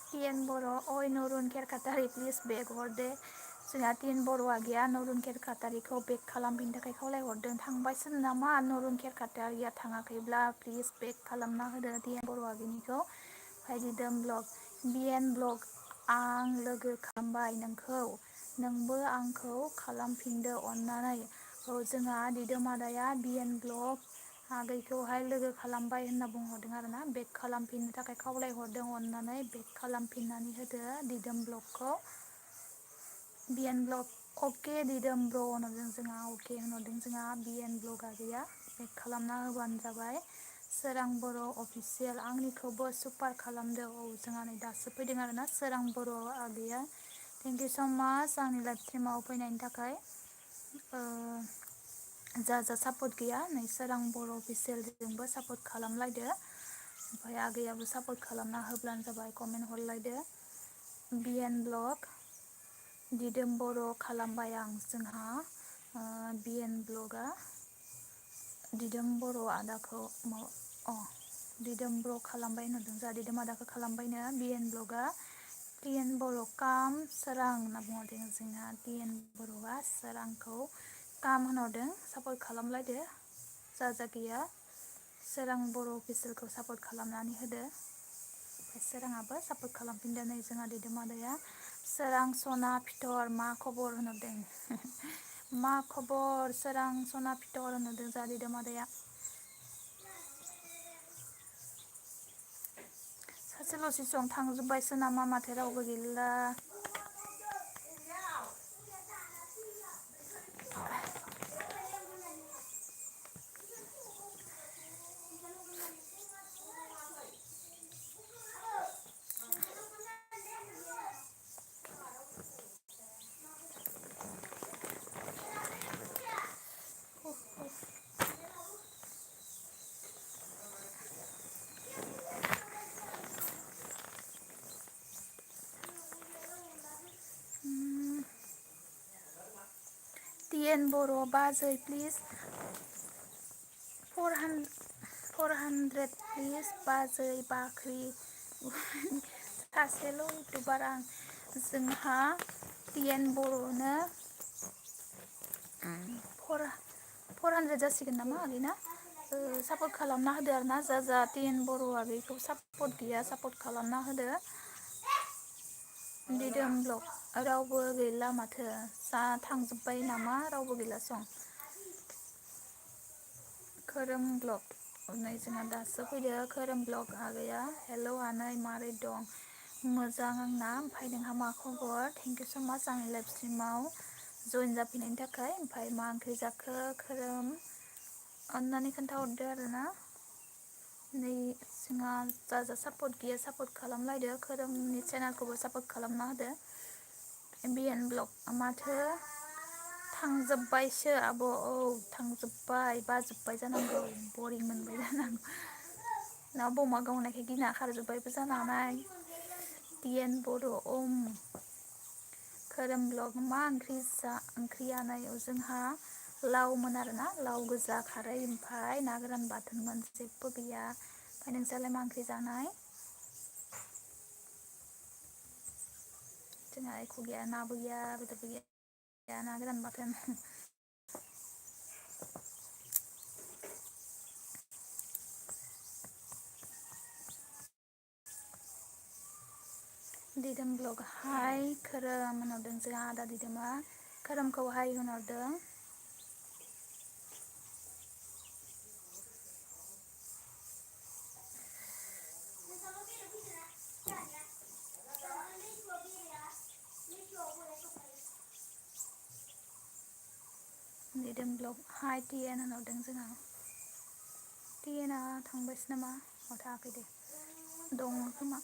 टिएन बर' अय नरुन केरकाटारि प्लिज बेग हरदे जोंहा टिएन बर' आगैया नरुन केरकाटारिखौ बेक खालामफिननो थाखाय खावलायहरदों। थांबायसो नामा नरुन केरकाटारिया? थाङाखैब्ला प्लिज बेक खालामना होदो टिएन बर' आगैनिखौ। ओमफ्राय दिदोम ब्लग बिएन ब्लग आं लोगो खालामबाय नोंखौ, नोंबो आंखौ खालामफिनदो अननानै। औ जोंहा दिदोम आदाया बिएन ब्लग आगैखौहाय लोगो खालामबाय होनना बुंहरदों आरोना, बेक खालामफिननो थाखाय खावलायहरदों। अननानै बेक खालामफिननानै होदो दिदोम ब्लगखौ। बिएन ब्लग अके दिदोम ब्र' होनहरदों जोंहा, अके होनहरदों जोंहा बिएन ब्लग आगैया। बेक खालामना होबानो जाबाय। सोरां बर' अफिसियेल आंनिखौबो सुपार खालामदो। औ जोंहा नै दासो फैदों आरोना सोरां बर' आगैया। थेंक इउ स' माच आंनि लाइभ स्ट्रिमाव फैनायनि थाखाय। जा सापर्ट गैया नै सोरां बर' अफिसियेलजोंबो सापर्ट खालामलायदो। ओमफ्राय आगैयाबो सापर्ट खालामना होब्लानो जाबाय, कमेन्ट हरलायदो। बिएन ब्लग दिदोम बर' खालामबाय आं जोंहा बिएन ब्लगआ दिदोम बर' आदाखौ दिदोम ब्र' खालामबाय होनहरदों जोंहा, दिदोम आदाखौ खालामबायनो बिएन ब्लगआ। टिएन बर' काम सोरां होनना बुंहरदों जोंना, टिएन बर'आ सोरांखौ काम होनहरदों। सापर्ट खालामलायदो जा गैया। सोरां बर' अफिसियेलखौ सापर्ट खालामनानै होदो। ओमफ्राय सोराङाबो सापर्ट खालामफिनदो। नै जोंहा दिदोम आदाया सोरां सना फिथर मा खबर होनहरदों। मा खबर सोरां सना फिथर होनहरदों जोंहा दिदोम आदाया। सासेल'सो दं थांजोब्बायसो नामा माथो रावबो गैला। टिएन बर' बाजै प्लिज 400 प्लिज बाजै बाख्रि सासेल' इउटुबार आं। जोंहा टिएन बर'नो 400 जासिगोन नामा आगैना? सापर्ट खालामना होदो आरो ना जा टिएन बर' आगैखौ सापर्ट गैया सापर्ट खालामना होदो। दिदोम ब्लग रावबो गैला माथो, थांजोब्बाय नामा रावबो गैला सं। खोरोम ब्लग नै जोंहा दासो फैदो खोरोम ब्लग आगैया। हेलौ आनै मारै दं? मोजां आंना। ओमफ्राय नोंहा मा खबर? थेंक इउ स' माच आंनि लाइभ स्ट्रिमाव जइन जाफैनायनि थाखाय। ओमफ्राय मा ओंख्रि जाखो खोरोम? अननानै खोन्थाहरदो आरोना। नै जोंहा जा सापर्ट गैया सापर्ट खालामलायदो। खोरोमनि चेनेलखौबो सापर्ट खालामना होदो। बिएन ब्लग माथो थांजोब्बायसो आब'? औ थांजोब्बाय बाजोब्बाय जानांगौ, बरिं मोनबाय जानांगौ ना बमा गावनायखाय गिना खारजोब्बायबो जानो हानाय। टिएन बर' खोरोम ब्लग मा ओंख्रियानो जोंहा लावमोन आरोना, लाव गोजा खारै ओमफ्राय ना गोरान बाथोनमोन, जेबो गैया। ओमफ्राय नोंस्रालाय मा ओंख्रि जानाय? जोंहा एख' गैया, नाबो गैया बेदरबो गैया, ना गोरान बाथोन। दिदोम ब्लग हाय खोरोम होनहरदों जोंहा आदा दिदोमा। खोरोमखौ हाय होनहरदों। दिदोम ब्लग हाय टिएन होनहरदों जोंहा। टिएनआ थांबायसो नामा? थाङाखै दे, दङ खोमा।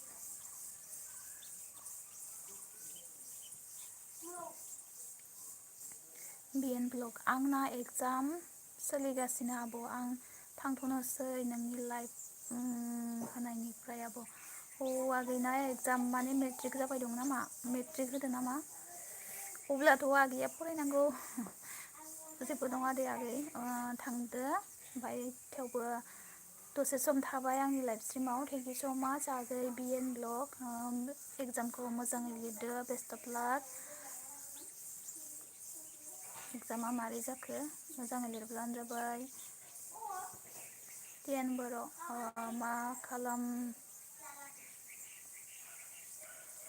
बिएन ब्लग आंना एगजाम सोलिगासिनो आब', आं थांथ'नोसै नोंनि लाइभ होनायनिफ्राय आब'। आगैना एगजाम माने मेट्रिक जाबाय दं नामा? मेट्रिक होदो नामा? अब्लाथ' आगैया फरायनांगौ। जेबो नङा दे आगै थांदो। ओमफ्राय थेवबो दसे सम थाबाय आंनि लाइभ स्ट्रिमाव। थेंक इउ स' माच आगै बिएन ब्लग। एगजामखौ मोजाङै लिरदो, बेस्ट अफ लाक। एग्जामा मारै जाखो मोजाङै लिरब्लानो जाबाय। टिएन बर'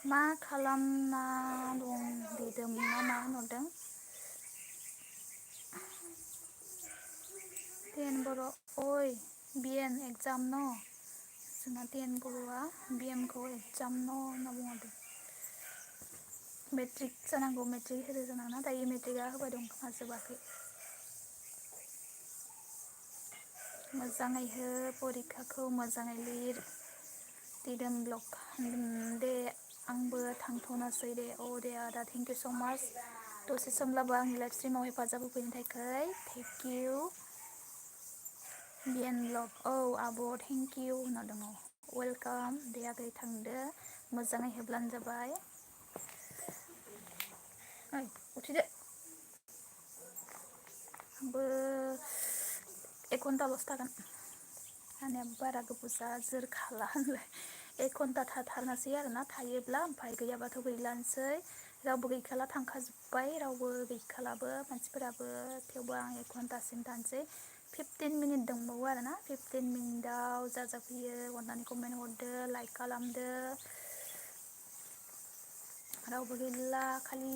मा खालामना दं दिदोम ना मा होनहरदों? टिएन बर' ओइ बिएन एग्जाम न जोंना टिएन बर'आ बिएमखौ एग्जाम न होनना बुंहरदों। मेट्रिक जानांगौ मेट्रिक होदो जानांगौना दायो मेट्रिकआ होबाय दं खोमा जोबाखै। मोजाङै हो परिखाखौ मोजाङै लिर दिदोम ब्लग दे आंबो थांथ'नोसै दे औ दे आदा थेंक इउ स' माच दसे समब्लाबो आंनि लाइफ स्ट्रिमाव हेफाजाब होफैनो थाखाय थेंक इउ। बिएन ब्लग औ आब' थेंक इउ होनना दङ वेलकाम दे आगै थांदो मोजाङै होब्लानो जाबाय। ओइ उथिदो आंबो 1 घन्टाल'सो थागोन थानाया बारा गोबाव जोरखाला होनलाय 1 घन्टा थाथारनोसै आरोना थायोब्ला ओमफ्राय गैयाबाथ' गैलानोसै रावबो गैखाला थांखाजोब्बाय रावबो गैखालाबो मानसिफोराबो थेवबो आं 1 घन्टासिम थानोसै 15 मिनिट दंबावो आरोना 15 मिनिटाव जाजाफैयो अननानै कमेन्ट हरदो लाइक खालामदो रावबो गैला खालि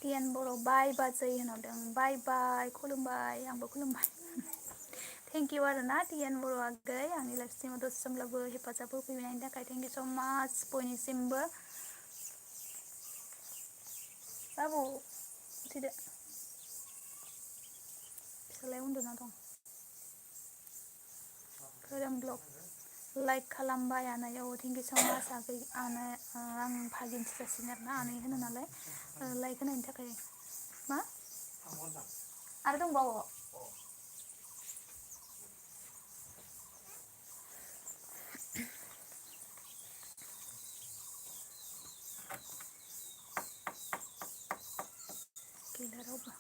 टिएन बर' बाय बाजै होनहरदों बाय बाय खुलुमबाय आंबो खुलुमबाय थेंक इउ आरोना टिएन बर' आगै आंनि लाइफ स्ट्रिमाव दसे समब्लाबो हेफाजाब होफैनायनि थाखाय थेंक इउ स' माच बयनिसिमबो। बाबु उथिदो फिसालाया उन्दुना दं। खोरोम ब्लग लाइक खालामबाय आनैयाव थेंक इउ स' माच आगै आं भागिनसो जासिगोन आरोना आनै होनो नालाय लाइक होनायनि थाखाय मा आरो दंबावो गैला रावबो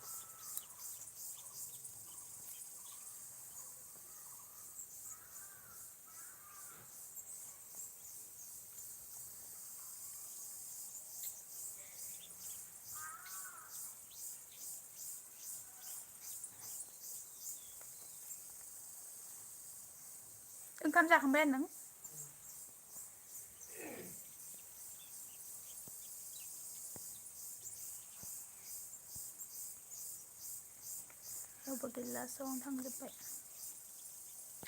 ओंखाम जाखांबाय नों? रावबो गैला स' आं थांजोब्बाय।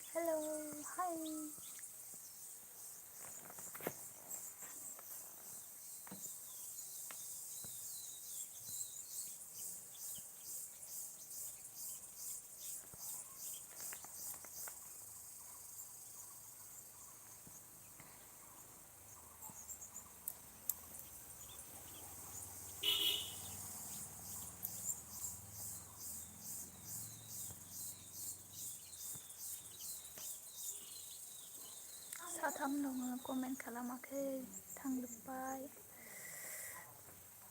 हेल' हाय साथाम दङ कमेन्ट खालामाखै थांजोब्बाय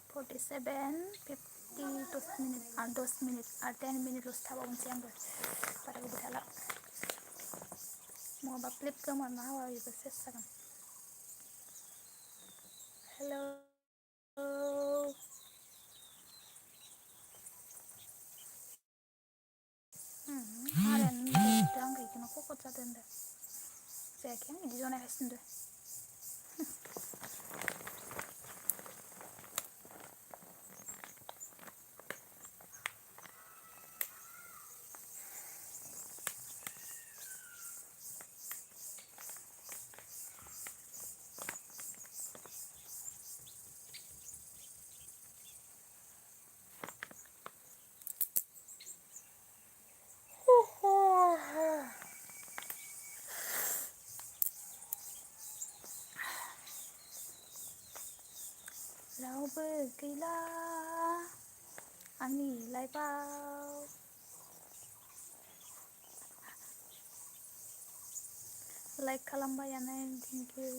47 50 10 मिनिट आरो 10 मिनिटल'सो थाबावनोसै आंबो बारा गोबाव थाला नङाबा फ्लिप गोमोरना होबा बेबो सेस जागोन। हेल' हारायानो आं गैखोना खखत जादों होनदो जायाखै आं बिदि जनायगासिनो दो रावबो गैला आंनि लाइफआव लाइक खालामबायानो थेंक इउ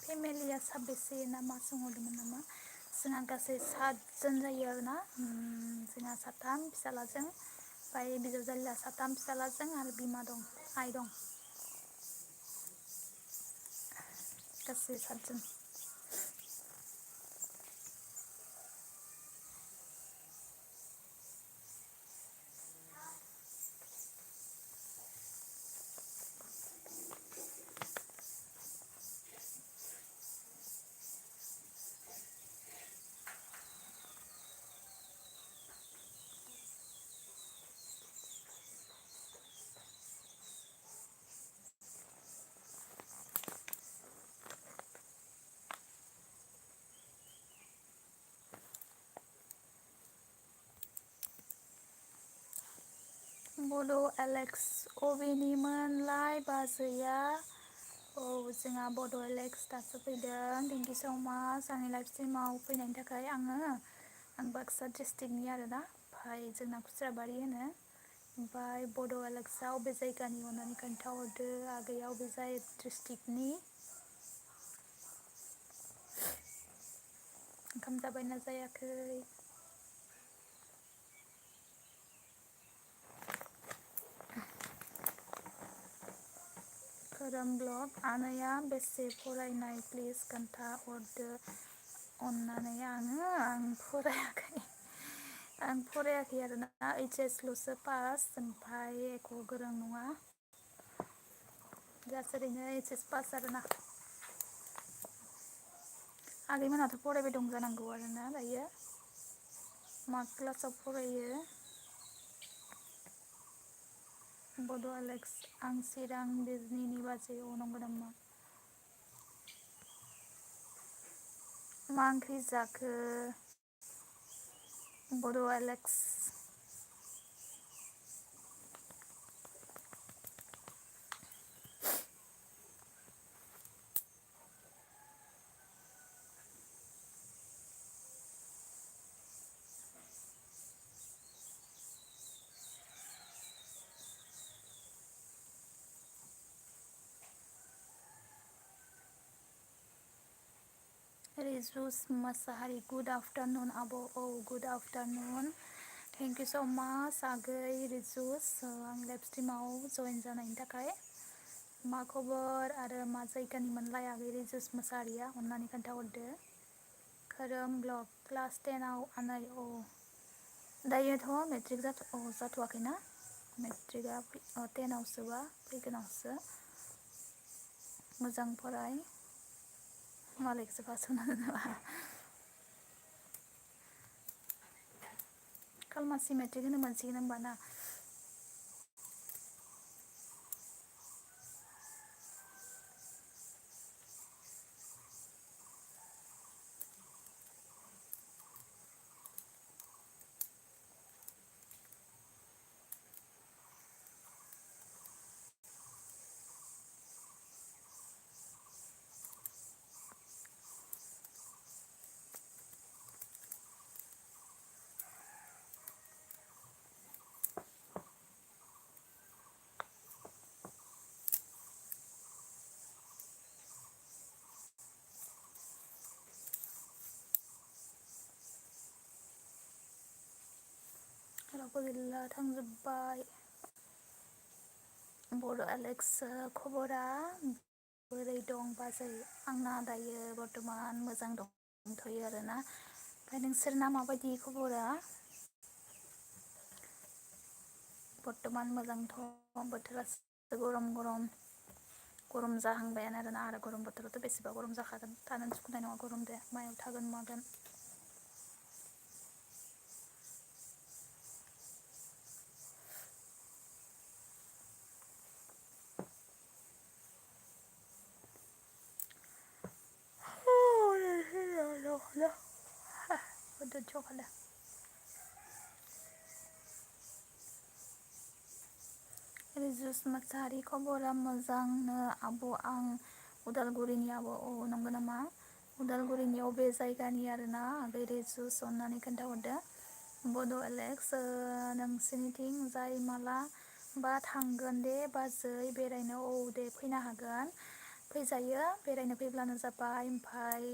फेमिलिया साबेसे नामा सोंहरदोंमोन नामा जोंहा गासै 7 जन जायो आरोना जोंहा 3 फिसालाजों ओमफ्राय बिजावजालिया 3 फिसालाजों आरो बिमा दं आइ दं गासै 7 जोन। बड' एलेक्स अबेनिमोनलाय बाजैया? औ जोंहा बड' एलेक्स दासो फैदों। थेंकिउ स' माच आंनि लाइफ स्ट्रिमाव फैनायनि थाखाय। आं बाक्सा डिस्ट्रिक्टनि आरोना, ओमफ्राय जोंना खुस्राबारि होनो। ओमफ्राय बड' एलेक्सआ अबे जायगानि अननानै खोन्थाहरदो आगैया अबे डिस्ट्रिक्टनि? ओंखाम जाबायना जायाखै? खोरोम ब्लग आनैया बेसे फरायनाय प्लिज खोन्था हरदो अननानै। आं फरायाखै। आं फरायाखै आरोना, ओइस ल'सो पास, ओमफ्राय एख' गोरों नङा। जास्ट ओरैनो ओइस पास आरोना। आगैमोनहाथ' फरायबाय दं जानांगौ आरोना दायो? मा क्लासाव फरायो? बड' एलेक्स आं चिरां बिजनिनि बाजै। औ नंगौ नामा? मा ओंख्रि जाखो बड' एलेक्स? रिजुस मासाहारि गुड आफ्टारनुन आब'। औ गुड आफ्टारनुन। थेंकिउ स' माच आगै रिजुस आं लाइभ स्ट्रिमाव जइन जानायनि थाखाय। मा खबर आरो मा जायगानि मोनलाय आगै रिजुस मोसाहारिया? अननानै खोन्थाहरदो। खोरोम ब्लग क्लास 10आव आनै। औ दायोथ' मेट्रिक जाथ'वाखैना? मेट्रिकआ 10आवसोबा फैगोनावसो। मोजां फराय मालायखौसो पास होनो नामा? खालमासि मेट्रिक होनो मोनसिगोन होमबा ना? रावबो गैला थांजोब्बाय। बड' एलेक्स खबरा बोरै दं बाजै? आंना दायो बर्थमान मोजां दंथ'यो आरोना। ओमफ्राय नोंसोरना माबायदि खबरा? बर्थमान मोजांथ'। बोथोरासो गरम जाहांबायानो आरोना। आरो गरम बोथोरावथ' बेसेबा गरम जाखागोन, थानो सुखुनाय नङा गरमजों मायाव थागोन मागोन। रिजुस मासाहारि खबरा मोजांनो आब'। आं उदालगुरिनि आब'। औ नंगौ नामा? उदालगुरिनि अबे जायगानि आरोना आगै रिजुस? अननानै खोन्थाहरदो। बड' एलेक्स नोंसिनिथिं जाय माला बा थांगोन दे बाजै बेरायनो? औ दे फैनो हागोन, फैजायो। बेरायनो फैब्लानो जाबाय। ओमफ्राय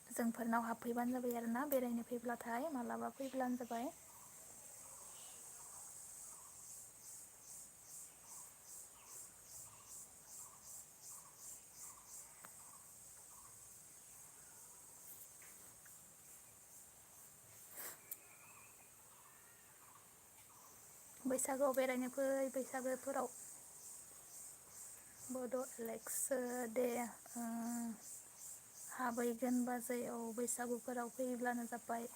जोंफोरनाव हाबफैबानो जाबाय आरोना, बेरायनो फैब्लाथाय मालाबा फैब्लानो जाबाय। बैसागोआव बेरायनो फै बैसागोफोराव बड' एलेक्स दे हाबैगोन बाजै औ बैसागुफोराव फैब्लानो जाबाय।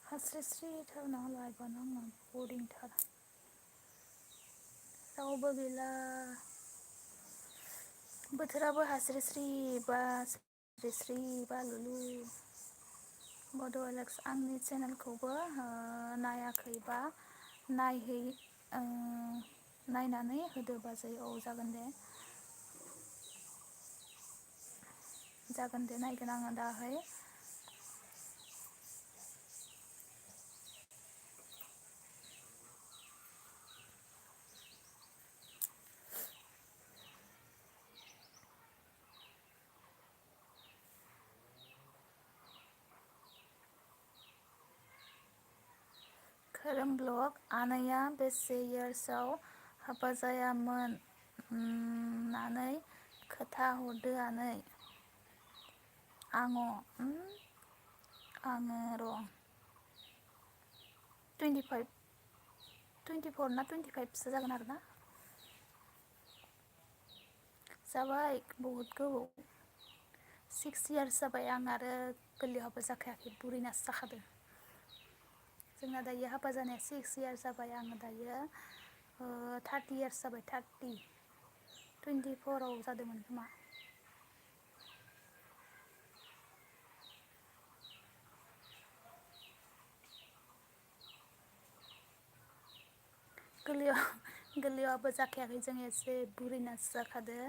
हास्रिस्रि थार नालाय बानाङा बरिंथार रावबो गैला बोथोराबो हास्रिस्रि बा स्रिस्रि बा लुलु बड' एलेक्स आंनि चेनेलखौबो नायाखैबा नायहै नायनानै होदो बाजै औ जागोन दे जागोन दे नायगोन आङो दाहाय खोरोम ब्लग आनैया बेसे इयार्सआव हाबा जायामोन नानै खोथा हरदो आनै आङो र' 25 24 ना 25सो जागोन आरोना जाबाय बहुद गोबाव 6 इयार्स जाबाय आं आरो गोरलैयाव हाबा जाखायाखै बुरैनासो जाखादों जोंना दायो हाबा जानाया 6 इयार्स जाबाय आङो दायो 30 इयार्स जाबाय 30 24आव जादोंमोन खोमा गोरलैयाव हाबा जाखायाखै जों एसे बुरैनासो जाखादो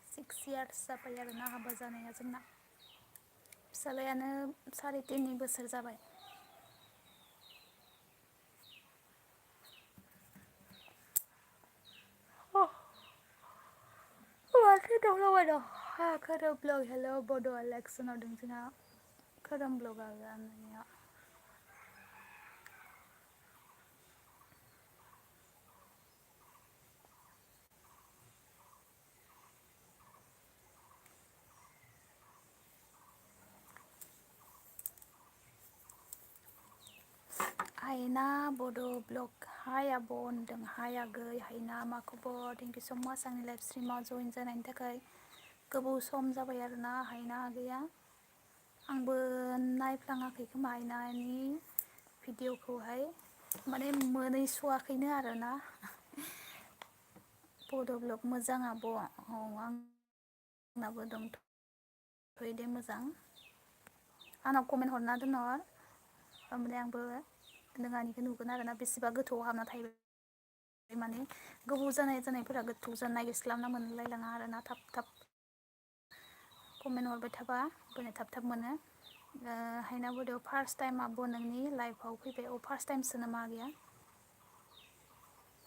6 इयार्स जाबाय आरोना हाबा जानाया जोंना फिसालायानो 3.5 बोसोर जाबाय माथो दावराव दं खोरोम ब्लग हेल' बड' एलेक्स होनहरदों जोंहा खोरोम ब्लग आगाननिया हायना बड' ब्लग हाय आब' होनदों हाय आगै हायना मा खबर थेंकिउ स माच आंनि लाइभ स्ट्रिमाव जइन जानायनि थाखाय गोबाव सम जाबाय आरोना हायना आगैया आंबो नायफ्लाङाखै खोमा हायनानि भिडिअखौहाय माने मोनहैस'वाखैनो आरोना बड' ब्लग मोजां आब' औ आंनाबो दंथ'यो दे मोजां आंनाव कमेन्ट हरना दोनहर ओमफ्राय आंबो नोंहानिखौ नुगोन आरोना बेसेबा गोथौआव हाबना थायो माने गोबाव जानायफोरा गोथौ जानो नागिरस्लाबना मोनलायलाङा आरोना थाब थाब कमेन्ट हरबाय थाबा ओंखायनो थाब थाब मोनो हायना बड'आव फार्स्ट टाइम आब' नोंनि लाइफआव फैबाय औ फार्स्ट टाइमसो नामा आगैया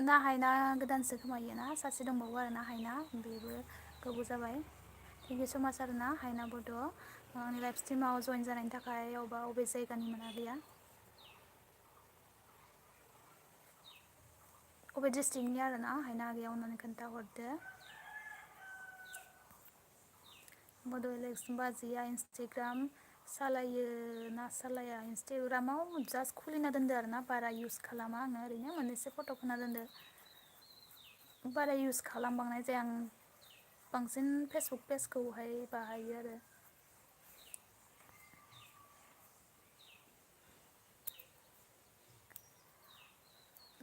ना हायना गोदानसो खोमायो ना सासे दंबावो आरोना हायना बेबो गोबाव जाबाय थेंकिउ स माच आरोना हायना बड' आंनि लाइभ स्ट्रिमाव जइन जानायनि थाखाय अबे जायगानिमोन आगैया अबे डिस्ट्रिक्टनि आरोना हायना आगैया अननानै खोन्थाहरदो बड' एलेक्स बाजैया इन्सटाग्राम सालायो ना सालाया इन्सटाग्रामाव जास्ट खुलिना दोनदो आरोना बारा इउस खालामा आङो ओरैनो मोननैसो फट' होना दोनदो बारा इउस खालामबांनाय जाया आं बांसिन फेसबुक पेजखौहाय बाहायो आरो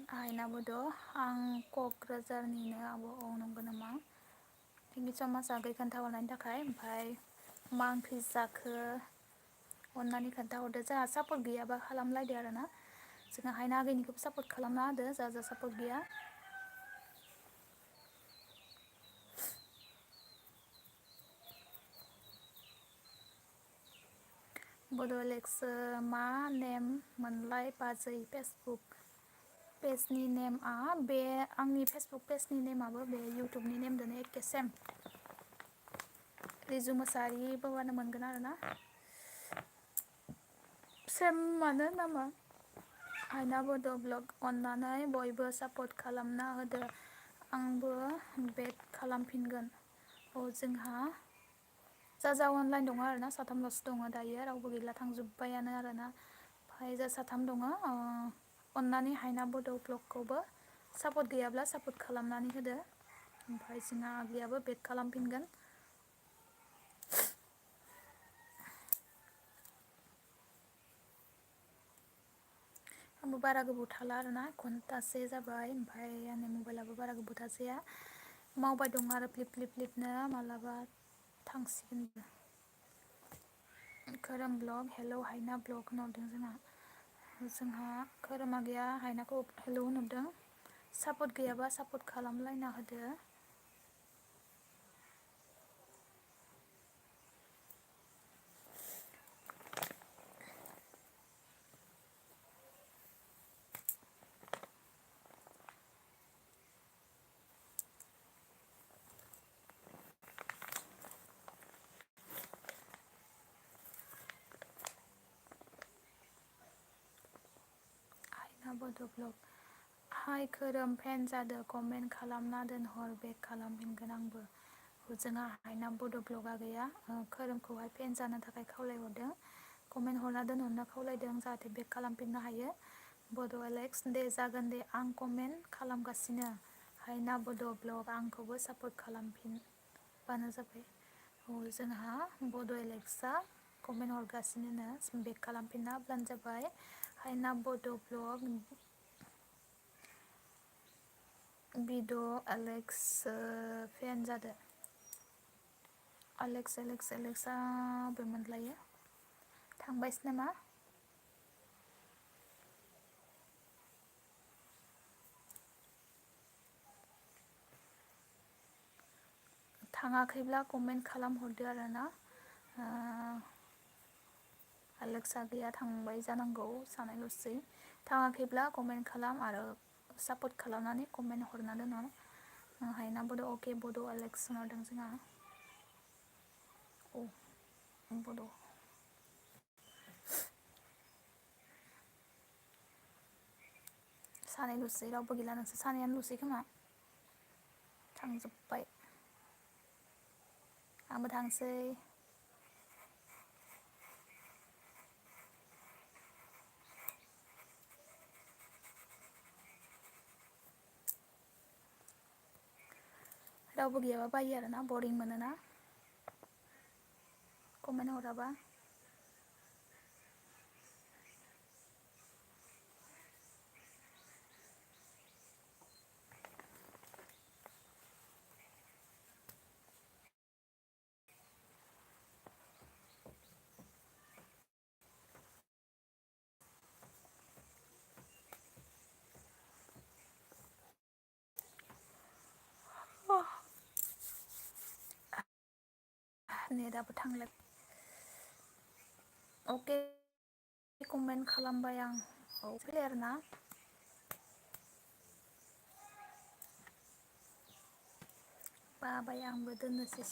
हायना बड' आं क'क्राझारनिनो आब' औ नंगौ नामा थेंकिउ स माच आगै खोन्थाहरनायनि थाखाय ओमफ्राय मा ओंख्रि जाखो अननानै खोन्थाहरदो जोंहा सापर्ट गैयाबा खालामलायदो आरोना जोंहा हायना आगैनिखौबो सापर्ट खालामना होदो जा जा सापर्ट गैया। बड'लेक्स मा नेम मोनलाय बाजै फेसबुक पेजनि नेमआ बे आंनि फेसबुक पेजनि नेमाबो बे इउटुबनि नेमजोंनो एके सेम। रिजु मोसाहारि बाबानो मोनगोन आरोना सेमानो नामा। हायना बड' ब्लग अननानै बयबो सापर्ट खालामना होदो आंबो बेट खालामफिनगोन। जोंहा जा अनलाइन दङ आरोना साथामल'सो दङ दायो रावबो गैला थांजोब्बायानो आरोना ओमफ्राय जा साथाम दङ अननानै हायना बड' ब्लगखौबो सापर्ट गैयाब्ला सापर्ट खालामनानै होदो ओमफ्राय जोंहा आगैयाबो बेक खालामफिनगोन। आंबो बारा गोबाव थाला आरोना घन्टासे जाबाय ओमफ्राय आंनि मबाइलाबो बारा गोबाव थाजाया मावबाय दं आरो फ्लिप-फ्लिप-फ्लिपनो मालाबा थांसिगोनबो। खोरोम ब्लग हेलौ हायना ब्लग होनहरदों जोंहा खोरोमा गैया हायनाखौ हेलौ होनहरदों सापर्ट गैयाबा सापर्ट खालामलायना होदो। हायना बड' ब्लग हाय खोरोम फेन जादो कमेन्ट खालामना दोनहर बेक खालामफिनगोन आंबो। जोंहा हायना बड' ब्लगआ गैया खोरोमखौहाय फेन जानो थाखाय खावलायहरदों कमेन्ट हरना दोनहरनो खावलायदों जाहाथे बेक खालामफिननो हायो। बड' एलेक्स दे जागोन दे आं कमेन्ट खालामगासिनो हायना बड' ब्लग आंखौबो सापर्ट खालामफिनबानो जाबाय। जोंहा बड' एलेक्सआ कमेन्ट हरगासिनो बेक खालामफिनना होब्लानो जाबाय। हायना बड' ब्लग बिद' एलेक्स फेन जादो। एलेक्सआ बबे मोनलायो थांबायसो नामा। थाङाखैब्ला कमेन्ट खालामहरदो आरोना एलेक्सा गैया थांबाय जानांगौ सानायल'सै थाङाखैब्ला कमेन्ट खालाम आरो सापर्ट खालामनानै कमेन्ट हरना दोनहर। हायना बड' अके बड' एलेक्स होनहरदों जोंहा बड' सानैल'सै रावबो गैला नोंसोर सानैयानोल'सै खोमा थांजोब्बाय। आंबो थांसै। रावबो गैयाबा बायो आरोना बरिं मोनोना कमेन्ट हराबा। नेटआबो थांलाय अके कमेन्ट खालामबाय आं क्लियार ना। बाबाय आंबो दोननोसै।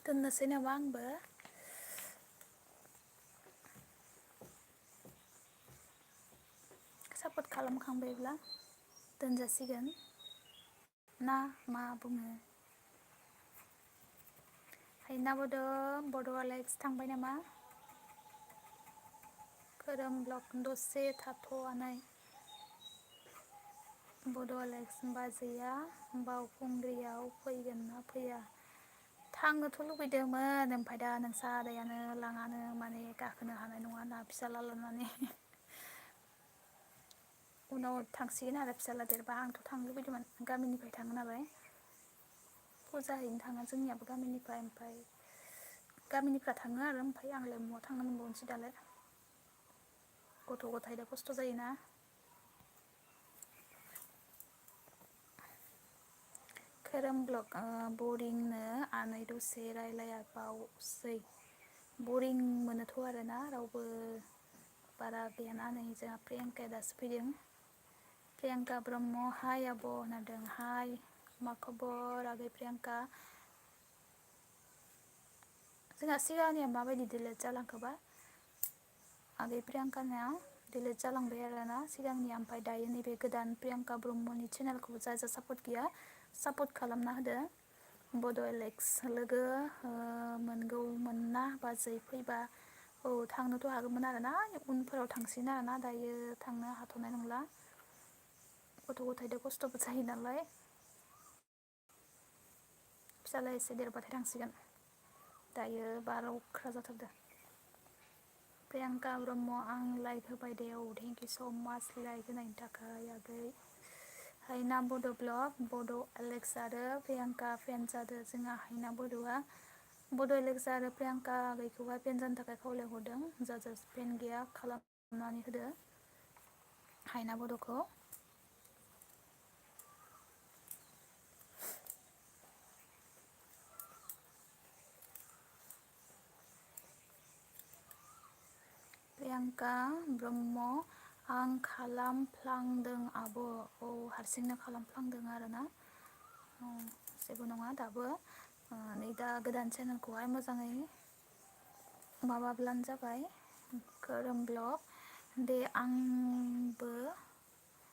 दोननोसै नामा आंबो। सापर्ट खालामखांबायब्ला दोनजासिगोन ना मा बुङो। हायना बड' एलेक्स थांबाय नामा। खोरोम ब्लग दसे थाथ'नाय बड' एलेक्स बाजैया बावखुंग्रियाव फैगोन ना फैया थांनोथ' लुबैदोंमोन ओमफ्राय दा नोंसा आदायानो लाङानो माने गाखोनो हानाय नङा ना फिसाला लानानै उनाव थांसिगोन आरो फिसाला देरबा आंथ' थांनो लुबैदोंमोन गामिनिफ्राय थाङो नालाय फुजा हैनो थाङो जोंनियाबो गामिनिफ्राय ओमफ्राय गामिनिफ्रा थाङो आरो ओमफ्राय आंलाय महा थांनो मोनबावनोसै दालाय गथ' गथायजों खस्थ' जायोना खोरोम ब्लग बरिंनो आनै दसे रायलायाबावसै बरिं मोनोथ' आरोना रावबो बारा गैयाना नै जोंहा प्रियांकाया दासो फैदों प्रियांका ब्रह्म हाय आब' होनदों हाय मा खबर आगै प्रियांका जोंहा सिगांनिया माबायदि डिलेट जालांखोबा आगै प्रियांकानिया डिलेट जालांबाय आरोना सिगांनिया ओमफ्राय दायो नैबे गोदान प्रियांका ब्रह्मनि चेनेलखौ जाय जा सापर्ट गैया सापर्ट खालामना होदो बड' एलेक्स लोगो मोनगौमोन ना बाजै फैबा औ थांनोथ' हागौमोन आरोना उनफोराव थांसिगोन आरोना दायो थांनो हाथ'नाय नंला गथ' गथायजों खस्थ'बो जायो नालाय फिसाला एसे देरबाथाय थांसिगोन दायो बार अख्रा जाथारदों प्रियांका ब्रह्म आं लाइक होबाय दे औ थेंक इउ स' माच लाइक होनायनि थाखाय आगै हायना बड' ब्लग बड' एलेक्स आरो प्रियांका फेन जादों जोंहा हायना बड'आ बड' एलेक्स आरो प्रियांका आगैखौहाय फेन जानो थाखाय खावलायहरदों जाय फेन गैया खालामनानै होदो हायना बड'खौ प्रियांका ब्रह्म आं खालामफ्लांदों आब' औ हारसिंनो खालामफ्लांदों आरोना जेबो नङा दाबो नै दा गोदान चेनेलखौहाय मोजाङै माबाब्लानो जाबाय खोरोम ब्लग दे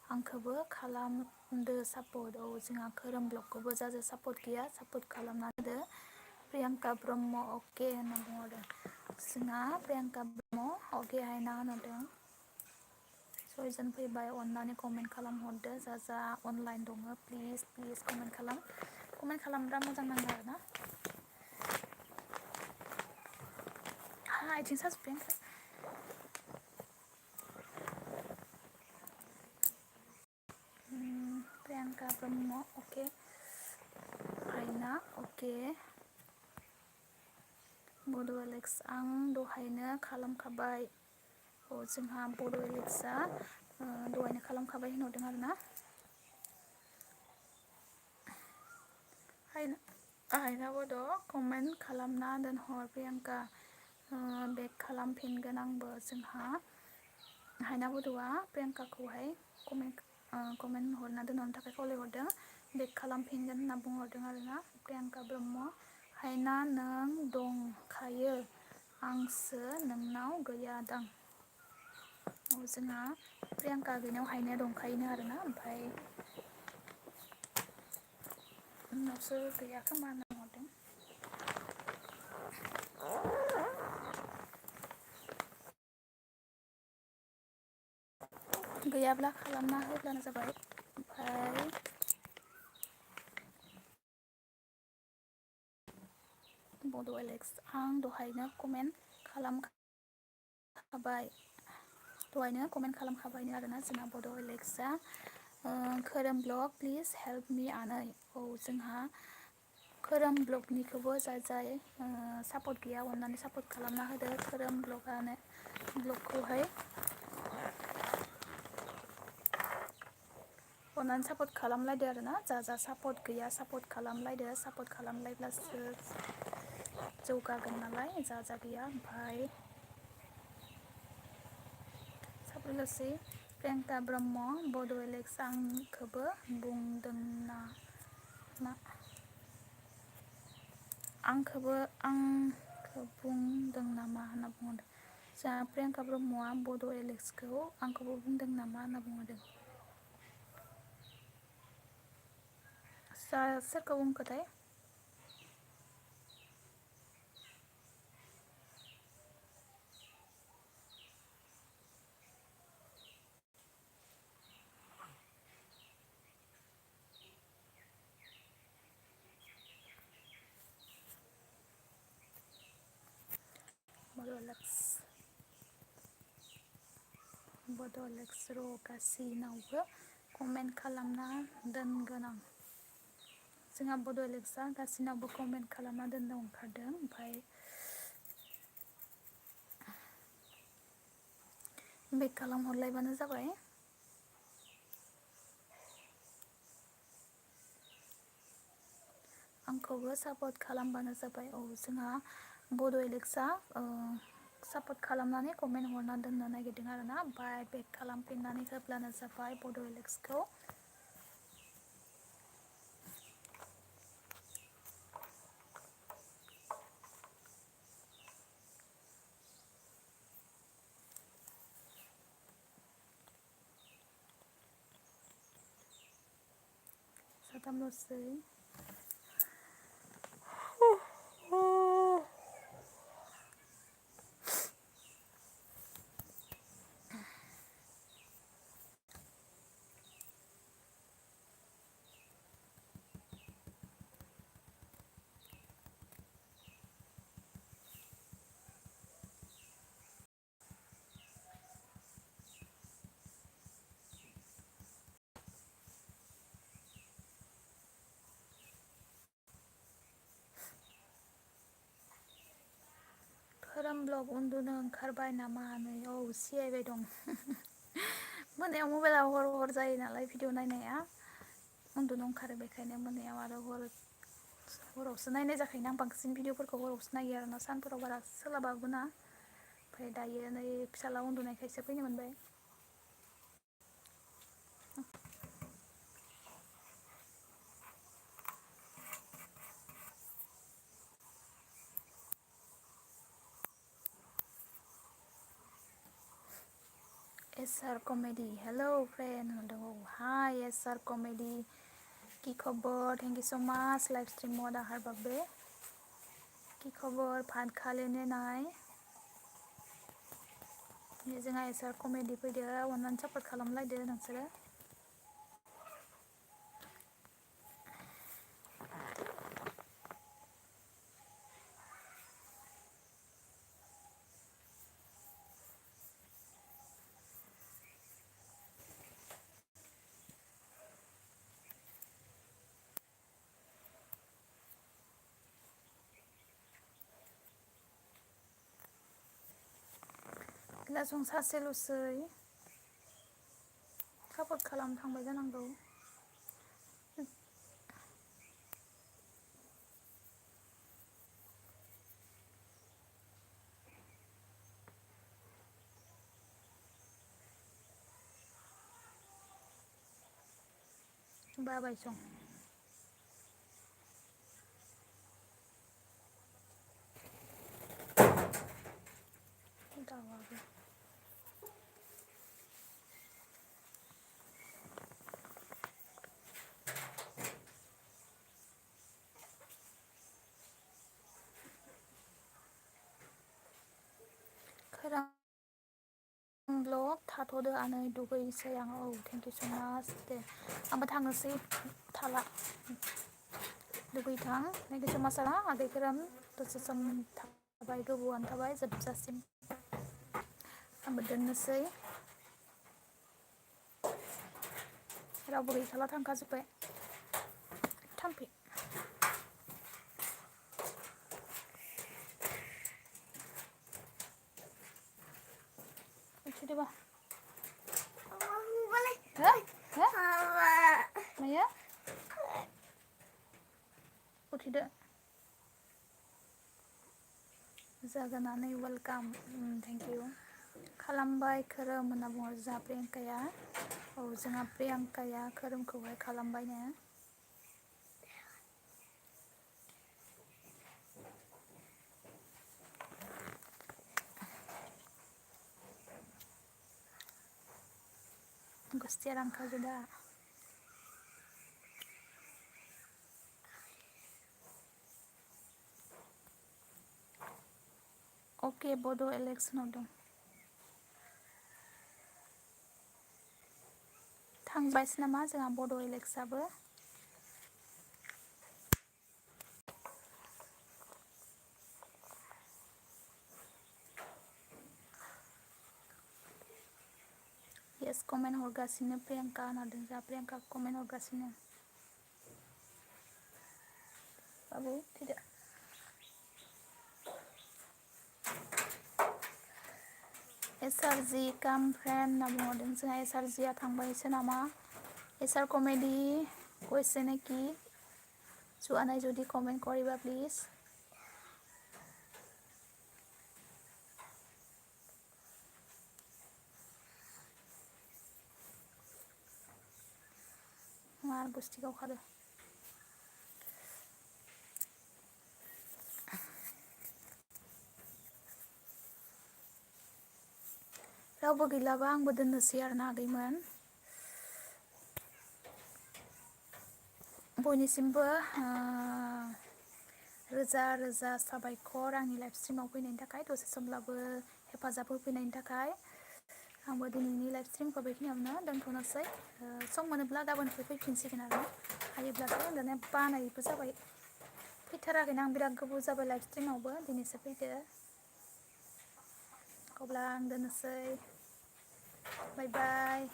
आंखौबो खालामदो सापर्ट औ जोंहा खोरोम ब्लगखौबो जाय सापर्ट गैया सापर्ट खालामना होदो प्रियांका ब्रह्म अके होनना बुंहरदों जोंहा प्रियांका ब्रह्म अके हायना होनहरदों सयजन फैबाय अननानै कमेन्ट खालामहरदो जा अनलाइन दङ प्लिज कमेन्ट खालामब्ला मोजां नाङो आरोना आथिं साजोब्बाय प्रियांका ब्रह्म अके हायना अके बड' एलेक्स आं दहायनो खालामखाबाय जोंहा बड' एलेक्सआ दहायनो खालामखाबाय होनहरदों आरोना हायना बड' कमेन्ट खालामना दोनहर प्रियांका बेक खालामफिनगोन आंबो जोंहा हायना बड'आ प्रियांकाखौहाय कमेन्ट हरना दोनहरनो थाखाय खावलायहरदों बेक खालामफिनगोन होनना बुंहरदों आरोना प्रियांका ब्रह्म हायना नों दंखायो आंसो नोंनाव गैया दां जोंहा प्रियांका गैनायाव हायनाया दंखायोनो आरोना ओमफ्राय नोंनावसो गैया खोमा होनना बुंहरदों गैयाब्ला खालामना होब्लानो जाबाय ओमफ्राय बड' एलेक्स आं दहायनो कमेन्ट खालामखाबायनो आरोना जोंना बड' एलेक्सआ खोरोम ब्लग प्लिज हेल्प मि आनै औ जोंहा खोरोम ब्लगनिखौबो जाय सापर्ट गैया अननानै सापर्ट खालामना होदो खोरोम ब्लगखौहाय अननानै सापर्ट खालामलायदो आरोना जा सापर्ट गैया सापर्ट खालामलायदो सापर्ट खालामलायब्लासो जौगागोन नालाय जा गैया ओमफ्राय साफ्रिगासै प्रियांका ब्रह्म बड' एलेक्स आंखौबो बुंदों आंखौ बुंदों नामा होनना बुंहरदों जोंहा प्रियांका ब्रह्मआ बड' एलेक्सखौ आंखौबो बुंदों नामा होनना बुंहरदों सोरखौ बुंखोथाय बड'लेक्स र' गासैनावबो कमेन्ट खालामना दोनगोन आं। जोंहा बड'लेक्सआ गासैनावबो कमेन्ट खालामना दोननो ओंखारदों। ओमफ्राय बेक खालामहरलायबानो जाबाय। आंखौबो सापर्ट खालामबानो जाबाय। औ जोंहा बड'लेक्सआ सापर्ट खालामनानै कमेन्ट हरना दोननो नागिरदों आरोना। ओमफ्राय बेक खालामफिननानै होब्लानो जाबाय बड'लेक्सखौ। साथामल'सै। खोरोम ब्लग उन्दुनो ओंखारबाय नामा नै? औ सियायबाय दं। मोनायाव मबाइलाव हर हर जायो नालाय भिडिअ नायनाया उन्दुनो ओंखारो। बेखायनो मोनायाव आरो हरावसो नायनाय जाखायोना आं बांसिन भिडिअफोरखौ हरावसो नायो आरोना। सानफोराव बारा सोलाबाबो ना। ओमफ्राय दायो नै फिसाला उन्दुनायखायसो फैनो मोनबाय। एसआर कमेडि हेलौ फ्रेन्ड होनदों। औ हाय एसआर कमेडि কি খবৰ? थेंक इउ सो माच लाइव स्ट्रीमত আহাৰ বাবে। কি খবৰ? ভাত খালে নে নাই? जोंहा एसआर कमेडि फैदो अननानै सापर्ट खालामलायदो नोंसोरो। दा जों सासेल'सै सापर्ट खालामनो थांबाय जानांगौ। बाबाय सं दावाबो खोरां ब्लग थाथ'दो आनै दुगैसै आं। औ थेंक इउ स' माच दे आंबो थांनोसै थाला दुगैथां। थेंक इउ स' माच आगै खोरोम दसे सम थाबाय गोबावानो थाबाय जोबजासिम। आंबो दोननोसै। रावबो गैखाला थांखाजोब्बाय। थाम्फै उठिदोबा हो हो मायो उठिदो जागोनानै वेलकाम थेंक इउ खालामबाय खोरोम होनना बुङो जोंहा प्रियंकाया। औ जोंहा प्रियंकाया खोरोमखौहाय खालामबायनो। गुस्थिया रानखागो दा। अके बड' इलेक्सनाव दं। थांबायसो नामा जोंहा बड' इलेक्सआबो। येस कमेन्ट हरगासिनो प्रियंका होनदों जा प्रियंका कमेन्ट हरगासिनो बाबु थैदो एसआरजि काम फ्रेन्ड होनना बुंहरदों जोंहा एसआरजिया थांबायसो नामा एसआर कमेडि কৈছে নেকি যোৱা নাই যদি কমেন্ট কৰিবা প্লিজ मार गुस्थिखौ खादो रावबो गैलाबा आंबो दोननोसै आरोना आगैमोन बयनिसिमबो रोजा रोजा साबायखर आंनि लाइभ स्ट्रिमाव फैनायनि थाखाय दसे समब्लाबो हेफाजाब होफैनायनि थाखाय आंबो दिनैनि लाइभ स्ट्रिमखौ बेखिनियावनो दोनथ'नोसै सम मोनोब्ला गाबोनफोर फैफिनसिगोन आरो हायोब्लाथाय दाना बानायबो जाबाय फैथाराखैना आं बिराद गोबाव जाबाय लाइभ स्ट्रिमावबो दिनैसो फैदो अब्ला आं दोननोसै बाय बाय